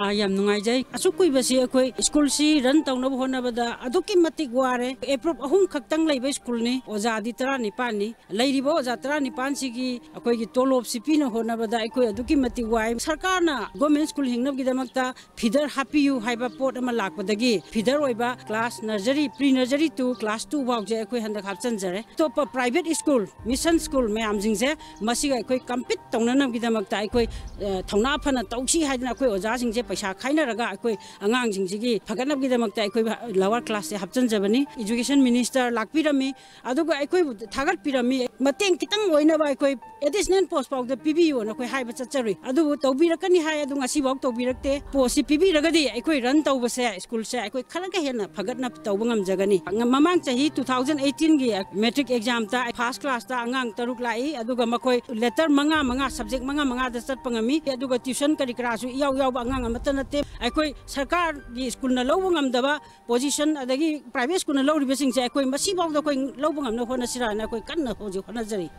ꯑꯥ, ꯌꯥꯝ ꯅꯨꯡꯉꯥꯏꯖꯩ꯫ ꯑꯁꯨꯛ ꯀꯨꯏꯕꯁꯤ ꯑꯩꯈꯣꯏ ꯁ꯭ꯀꯨꯜꯁꯤ ꯔꯟ ꯇꯧꯅꯕ ꯍꯣꯠꯅꯕꯗ ꯑꯗꯨꯛꯀꯤ ꯃꯇꯤꯛ ꯋꯥꯔꯦ꯫ ꯑꯦꯄ꯭ꯔꯨꯞ ꯑꯍꯨꯝ ꯈꯛꯇꯪ ꯂꯩꯕ ꯁ꯭ꯀꯨꯜꯅꯤ, ꯑꯣꯖꯥꯗꯤ ꯇꯔꯥꯅꯤꯄꯥꯟꯅꯤ꯫ ꯂꯩꯔꯤꯕ ꯑꯣꯖꯥ ꯇꯔꯥꯅꯤꯄꯥꯟꯁꯤꯒꯤ ꯑꯩꯈꯣꯏꯒꯤ ꯇꯣꯂꯣꯞꯁꯤ ꯄꯤꯅ ꯍꯣꯠꯅꯕꯗ ꯑꯩꯈꯣꯏ ꯑꯗꯨꯛꯀꯤ ꯃꯇꯤꯛ ꯋꯥꯏ꯫ ꯁꯔꯀꯥꯔꯅ ꯒꯣꯔꯃꯦꯟ ꯁ꯭ꯀꯨꯜ ꯍꯤꯡꯅꯕꯒꯤꯗꯃꯛꯇ ꯐꯤꯗꯔ ꯍꯥꯞꯄꯤꯌꯨ ꯍꯥꯏꯕ ꯄꯣꯠ ꯑꯃ ꯂꯥꯛꯄꯗꯒꯤ ꯐꯤꯗꯔ ꯑꯣꯏꯕ class nursery, pre nursery to class two ꯐꯥꯎꯁꯦ ꯑꯩꯈꯣꯏ ꯍꯟꯗꯛ ꯍꯥꯞꯆꯤꯟꯖꯔꯦ꯫ ꯑꯇꯣꯞꯄ ꯄ꯭ꯔꯥꯏꯚꯦꯠ ꯁ꯭ꯀꯨꯜ, ꯃꯤꯁꯟ ꯁ꯭ꯀꯨꯜ ꯃꯌꯥꯝꯁꯤꯡꯁꯦ ꯃꯁꯤꯒ ꯑꯩꯈꯣꯏ ꯀꯝꯄꯤꯠ ꯇꯧꯅꯅꯕꯒꯤꯗꯃꯛꯇ ꯑꯩꯈꯣꯏ, ꯑ, ꯊꯧꯅꯥ ꯐꯅ ꯇꯧꯁꯤ ꯍꯥꯏꯗꯅ ꯑꯩꯈꯣꯏ ꯑꯣꯖꯥꯁꯤꯡꯁꯦ ꯄꯩꯁꯥ ꯈꯥꯏꯅꯔꯒ ꯑꯩꯈꯣꯏ ꯑꯉꯥꯡꯁꯤꯡꯁꯤꯒꯤ ꯐꯒꯠꯅꯕꯒꯤꯗꯃꯛꯇ ꯑꯩꯈꯣꯏ ꯂꯋꯥꯔ ꯀ꯭ꯂꯥꯁꯁꯦ ꯍꯥꯞꯆꯤꯟꯖꯕꯅꯤ꯫ ꯏꯖꯨꯀꯦꯁꯟ ꯃꯤꯅꯤꯁꯇꯔ ꯂꯥꯛꯄꯤꯔꯝꯃꯤ, ꯑꯗꯨꯒ ꯑꯩꯈꯣꯏꯕꯨ ꯊꯥꯒꯠꯄꯤꯔꯝꯃꯤ꯫ ꯃꯇꯦꯡ ꯈꯤꯇꯪ ꯑꯣꯏꯅꯕ ꯑꯩꯈꯣꯏ ꯑꯦꯗꯤꯁꯅꯦꯜ ꯄꯣꯁ ꯐꯥꯎꯗ ꯄꯤꯕꯤꯌꯨꯅ ꯑꯩꯈꯣꯏ ꯍꯥꯏꯕ ꯆꯠꯆꯔꯨꯏ, ꯑꯗꯨꯕꯨ ꯇꯧꯕꯤꯔꯛꯀꯅꯤ ꯍꯥꯏ, ꯑꯗꯨ ꯉꯁꯤꯐꯥꯎ ꯇꯧꯕꯤꯔꯛꯇꯦ꯫ ꯄꯣꯁꯁꯤ ꯄꯤꯕꯤꯔꯒꯗꯤ ꯑꯩꯈꯣꯏ ꯔꯟ ꯇꯧꯕꯁꯦ, ꯁ꯭ꯀꯨꯜꯁꯦ ꯑꯩꯈꯣꯏ ꯈꯔꯒ ꯍꯦꯟꯅ ꯐꯒꯠꯅ ꯇꯧꯕ ꯉꯝꯖꯒꯅꯤ꯫ ꯃꯃꯥꯡ ꯆꯍꯤ ꯇꯨ ꯊꯥꯎꯖꯟ ꯑꯩꯠꯇꯤꯟꯒꯤ ꯃꯦꯇ꯭ꯔꯤꯛ ꯑꯦꯛꯖꯥꯝꯗ ꯐꯥꯔꯁ ꯀ꯭ꯂꯥꯁꯇ ꯑꯉꯥꯡ ꯇꯔꯨꯛ ꯂꯥꯛꯏ, ꯑꯗꯨꯒ ꯃꯈꯣꯏ ꯂꯦꯇꯔ ꯃꯉꯥ ꯃꯉꯥ, ꯁꯕꯖꯦꯛ ꯃꯉꯥ ꯃꯉꯥꯗ ꯆꯠꯄ ꯉꯝꯃꯤ, ꯑꯗꯨꯒ ꯇ꯭ꯌꯨꯁꯟ ꯀꯔꯤ ꯀꯔꯥꯁꯨ ꯏꯌꯥꯎ ꯌꯥꯎꯕ ꯑꯉꯥꯡ ꯑꯃꯠꯇ ꯅꯠꯇꯦ꯫ ꯑꯩꯈꯣꯏ ꯁꯔꯀꯥꯔꯒꯤ ꯁ꯭ꯀꯨꯜꯅ ꯂꯧꯕ ꯉꯝꯗꯕ ꯄꯣꯖꯤꯁꯟ, ꯑꯗꯒꯤ ꯄ꯭ꯔꯥꯏꯚꯦꯠ ꯁ꯭ꯀꯨꯜꯅ ꯂꯧꯔꯤꯕꯁꯤꯡꯁꯦ ꯑꯩꯈꯣꯏ ꯃꯁꯤꯐꯥꯎꯗ ꯑꯩꯈꯣꯏ ꯂꯧꯕ ꯉꯝꯅꯕ ꯍꯣꯠꯅꯁꯤꯔꯥꯅ ꯑꯩꯈꯣꯏ ꯀꯟꯅ ꯍꯧꯖꯤꯛ ꯍꯣꯠꯅꯖꯔꯤ꯫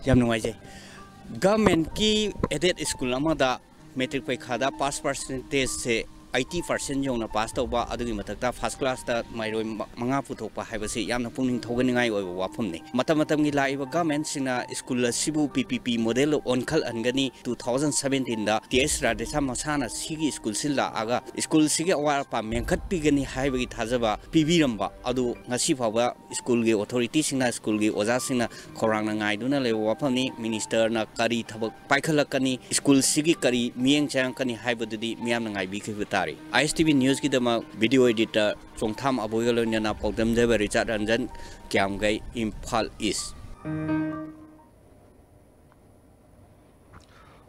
ꯌꯥꯝ ꯅꯨꯡꯉꯥꯏꯖꯩ꯫ ꯒꯚꯔꯟꯃꯦꯟꯠꯀꯤ ꯑꯦꯗꯦꯗ ꯁ꯭ꯀꯨꯜ ꯑꯃꯗ ꯃꯦꯇ꯭ꯔꯤꯛ ꯄꯔꯤꯈꯥꯗ ꯄꯥꯁ ꯄꯥꯔꯁꯦꯟꯇꯦꯖꯁꯦ ꯑꯩꯠꯇꯤ ꯄꯥꯔꯁꯦꯟ ꯌꯧꯅ ꯄꯥꯁ ꯇꯧꯕ, ꯑꯗꯨꯒꯤ ꯃꯊꯛꯇ ꯐꯥꯔꯁ ꯀ꯭ꯂꯥꯁꯇ ꯃꯍꯩꯔꯣꯏ ꯃ-, ꯃꯉꯥ ꯄꯨꯊꯣꯛꯄ ꯍꯥꯏꯕꯁꯤ ꯌꯥꯝꯅ ꯄꯨꯛꯅꯤꯡ ꯊꯧꯒꯠꯅꯤꯡꯉꯥꯏ ꯑꯣꯏꯕ ꯋꯥꯐꯝꯅꯤ꯫ ꯃꯇꯝ ꯃꯇꯝꯒꯤ ꯂꯥꯛꯏꯕ ꯒꯚꯔꯟꯃꯦꯟꯠꯁꯤꯡꯅ ꯁ꯭ꯀꯨꯜ ꯑꯁꯤꯕꯨ ꯄꯤ ꯄꯤ ꯄꯤ ꯃꯣꯗꯦꯜꯗ ꯑꯣꯟꯈꯠꯍꯟꯒꯅꯤ꯫ ꯇꯨ ꯊꯥꯎꯖꯟ ꯁꯕꯦꯟꯇꯤꯟꯗ ꯇꯤ ꯑꯦꯁ ꯔꯥꯙꯦꯁ꯭ꯌꯥꯝ ꯃꯁꯥꯅ ꯁꯤꯒꯤ ꯁ꯭ꯀꯨꯜꯁꯤ ꯂꯥꯛꯑꯒ ꯁ꯭ꯀꯨꯜꯁꯤꯒꯤ ꯑꯋꯥꯠ ꯑꯄꯥ ꯃꯦꯟꯈꯠꯄꯤꯒꯅꯤ ꯍꯥꯏꯕꯒꯤ ꯊꯥꯖꯕ ꯄꯤꯕꯤꯔꯝꯕ ꯑꯗꯨ ꯉꯁꯤ ꯐꯥꯎꯕ ꯁ꯭ꯀꯨꯜꯒꯤ ꯑꯣꯊꯣꯔꯤꯇꯤꯁꯤꯡꯅ, ꯁ꯭ꯀꯨꯜꯒꯤ ꯑꯣꯖꯥꯁꯤꯡꯅ ꯈꯧꯔꯥꯡꯅ ꯉꯥꯏꯗꯨꯅ ꯂꯩꯕ ꯋꯥꯐꯝꯅꯤ꯫ ꯃꯤꯅꯤꯁꯇꯔꯅ ꯀꯔꯤ ꯊꯕꯛ ꯄꯥꯏꯈꯠꯂꯛꯀꯅꯤ, ꯁ꯭ꯀꯨꯜꯁꯤꯒꯤ ꯀꯔꯤ ꯃꯤꯠꯌꯦꯡ ꯆꯪꯉꯛꯀꯅꯤ ꯍꯥꯏꯕꯗꯨꯗꯤ ꯃꯤꯌꯥꯝꯅ ꯉꯥꯏꯕꯤꯈꯤꯕ ꯇꯥꯔꯦ꯫ ꯑꯥꯏ ꯑꯦꯁ ꯇꯤ ꯚꯤ ꯅ꯭ꯌꯨꯁꯀꯤꯗꯃꯛ ꯚꯤꯗꯤꯑꯣ ꯑꯦꯗꯤꯇꯔ ꯆꯣꯡꯊꯥꯝ ꯑꯕꯣꯏꯒ ꯂꯣꯏꯅꯅ ꯄꯥꯎꯗꯝꯖꯕ ꯔꯤꯆꯥꯔꯗ ꯔꯟꯖꯟ, ꯀ꯭ꯌꯥꯝꯒꯩ, ꯏꯝꯐꯥꯜ ꯏꯁ꯫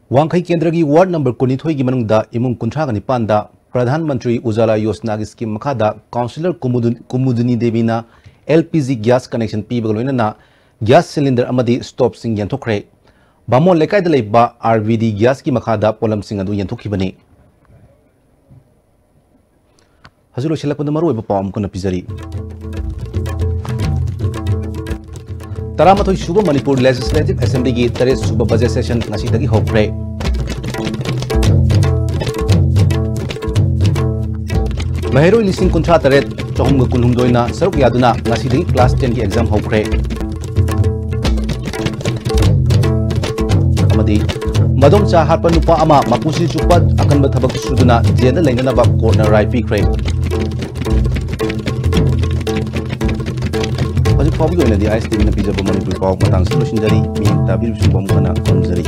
ꯋꯥꯡꯈꯩ ꯀꯦꯟꯗ꯭ꯔꯒꯤ ꯋꯥꯔꯗ ꯅꯝꯕꯔ ꯀꯨꯟꯅꯤꯊꯣꯏꯒꯤ ꯃꯅꯨꯡꯗ ꯏꯃꯨꯡ ꯀꯨꯟꯊ꯭ꯔꯥꯒ ꯅꯤꯄꯥꯟꯗ ꯄ꯭ꯔꯙꯥꯟ ꯃꯟꯇ꯭ꯔꯤ ꯎꯖꯥꯂꯥ ꯌꯣꯖꯅꯥꯒꯤ ꯁ꯭ꯀꯤꯝ ꯃꯈꯥꯗ ꯀꯥꯎꯟꯁꯤꯂꯔ ꯀꯨꯃꯨꯗꯨ-, ꯀꯨꯃꯨꯗꯨꯅꯤ ꯗꯦꯕꯤꯅ L P G gas connection ꯄꯤꯕꯒ ꯂꯣꯏꯅꯅ ꯒ꯭ꯌꯥꯁ ꯁꯤꯂꯤꯟꯗꯔ ꯑꯃꯗꯤ ꯁ꯭ꯇꯣꯞꯁꯤꯡ ꯌꯦꯟꯊꯣꯛꯈ꯭ꯔꯦ꯫ ꯕꯥꯃꯣꯟ ꯂꯩꯀꯥꯏꯗ ꯂꯩꯕ ꯑꯥꯔ ꯚꯤ ꯗꯤ ꯒ꯭ꯌꯥꯁꯀꯤ ꯃꯈꯥꯗ ꯄꯣꯠꯂꯝꯁꯤꯡ ꯑꯗꯨ ꯌꯦꯟꯊꯣꯛꯈꯤꯕꯅꯤ꯫ ꯍꯧꯖꯤꯛ ꯂꯣꯏꯁꯤꯜꯂꯛꯄꯗ ꯃꯔꯨꯑꯣꯏꯕ ꯄꯥꯎ ꯑꯃꯨꯛ ꯍꯟꯅ ꯄꯤꯖꯔꯤ꯫ ꯇꯔꯥꯃꯥꯊꯣꯏ ꯁꯨꯕ ꯃꯅꯤꯄꯨꯔ Legislative Assemblyꯒꯤ ꯇꯔꯦꯠ ꯁꯨꯕ budget session ꯉꯁꯤꯗꯒꯤ ꯍꯧꯈ꯭ꯔꯦ꯫ ꯃꯍꯩꯔꯣꯏ ꯂꯤꯁꯤꯡ ꯀꯨꯟꯊ꯭ꯔꯥ ꯇꯔꯦꯠ ꯆꯍꯨꯝꯒ ꯀꯨꯟꯍꯨꯝꯗꯣꯏꯅ ꯁꯔꯨꯛ ꯌꯥꯗꯨꯅ ꯉꯁꯤꯗꯒꯤ class tenꯒꯤ exam ꯍꯧꯈ꯭ꯔꯦ꯫ ꯑꯃꯗꯤ ꯃꯗꯣꯝꯆꯥ ꯍꯥꯠꯄ ꯅꯨꯄꯥ ꯑꯃ ꯃꯄꯨꯟꯁꯤ ꯆꯨꯞꯄ ꯑꯀꯟꯕ ꯊꯕꯛ ꯁꯨꯗꯨꯅ ꯖꯦꯜꯗ ꯂꯩꯅꯅꯕ courtꯅ ꯔꯥꯏ ꯄꯤꯈ꯭ꯔꯦ꯫ ꯍꯧꯖꯤꯛ ꯐꯥꯎꯕꯒꯤ ꯑꯣꯏꯅꯗꯤ ISTVꯅ ꯄꯤꯖꯕ ꯃꯅꯤꯄꯨꯔꯤ ꯄꯥꯎ ꯃꯇꯥꯡꯁꯤꯗ ꯂꯣꯏꯁꯤꯟꯖꯔꯤ꯫ ꯃꯤꯠꯌꯦꯡ ꯇꯥꯕꯤꯔꯤꯕꯁꯤꯡꯕꯨ ꯑꯃꯨꯛ ꯍꯟꯅ ꯈꯨꯔꯨꯝꯖꯔꯤ꯫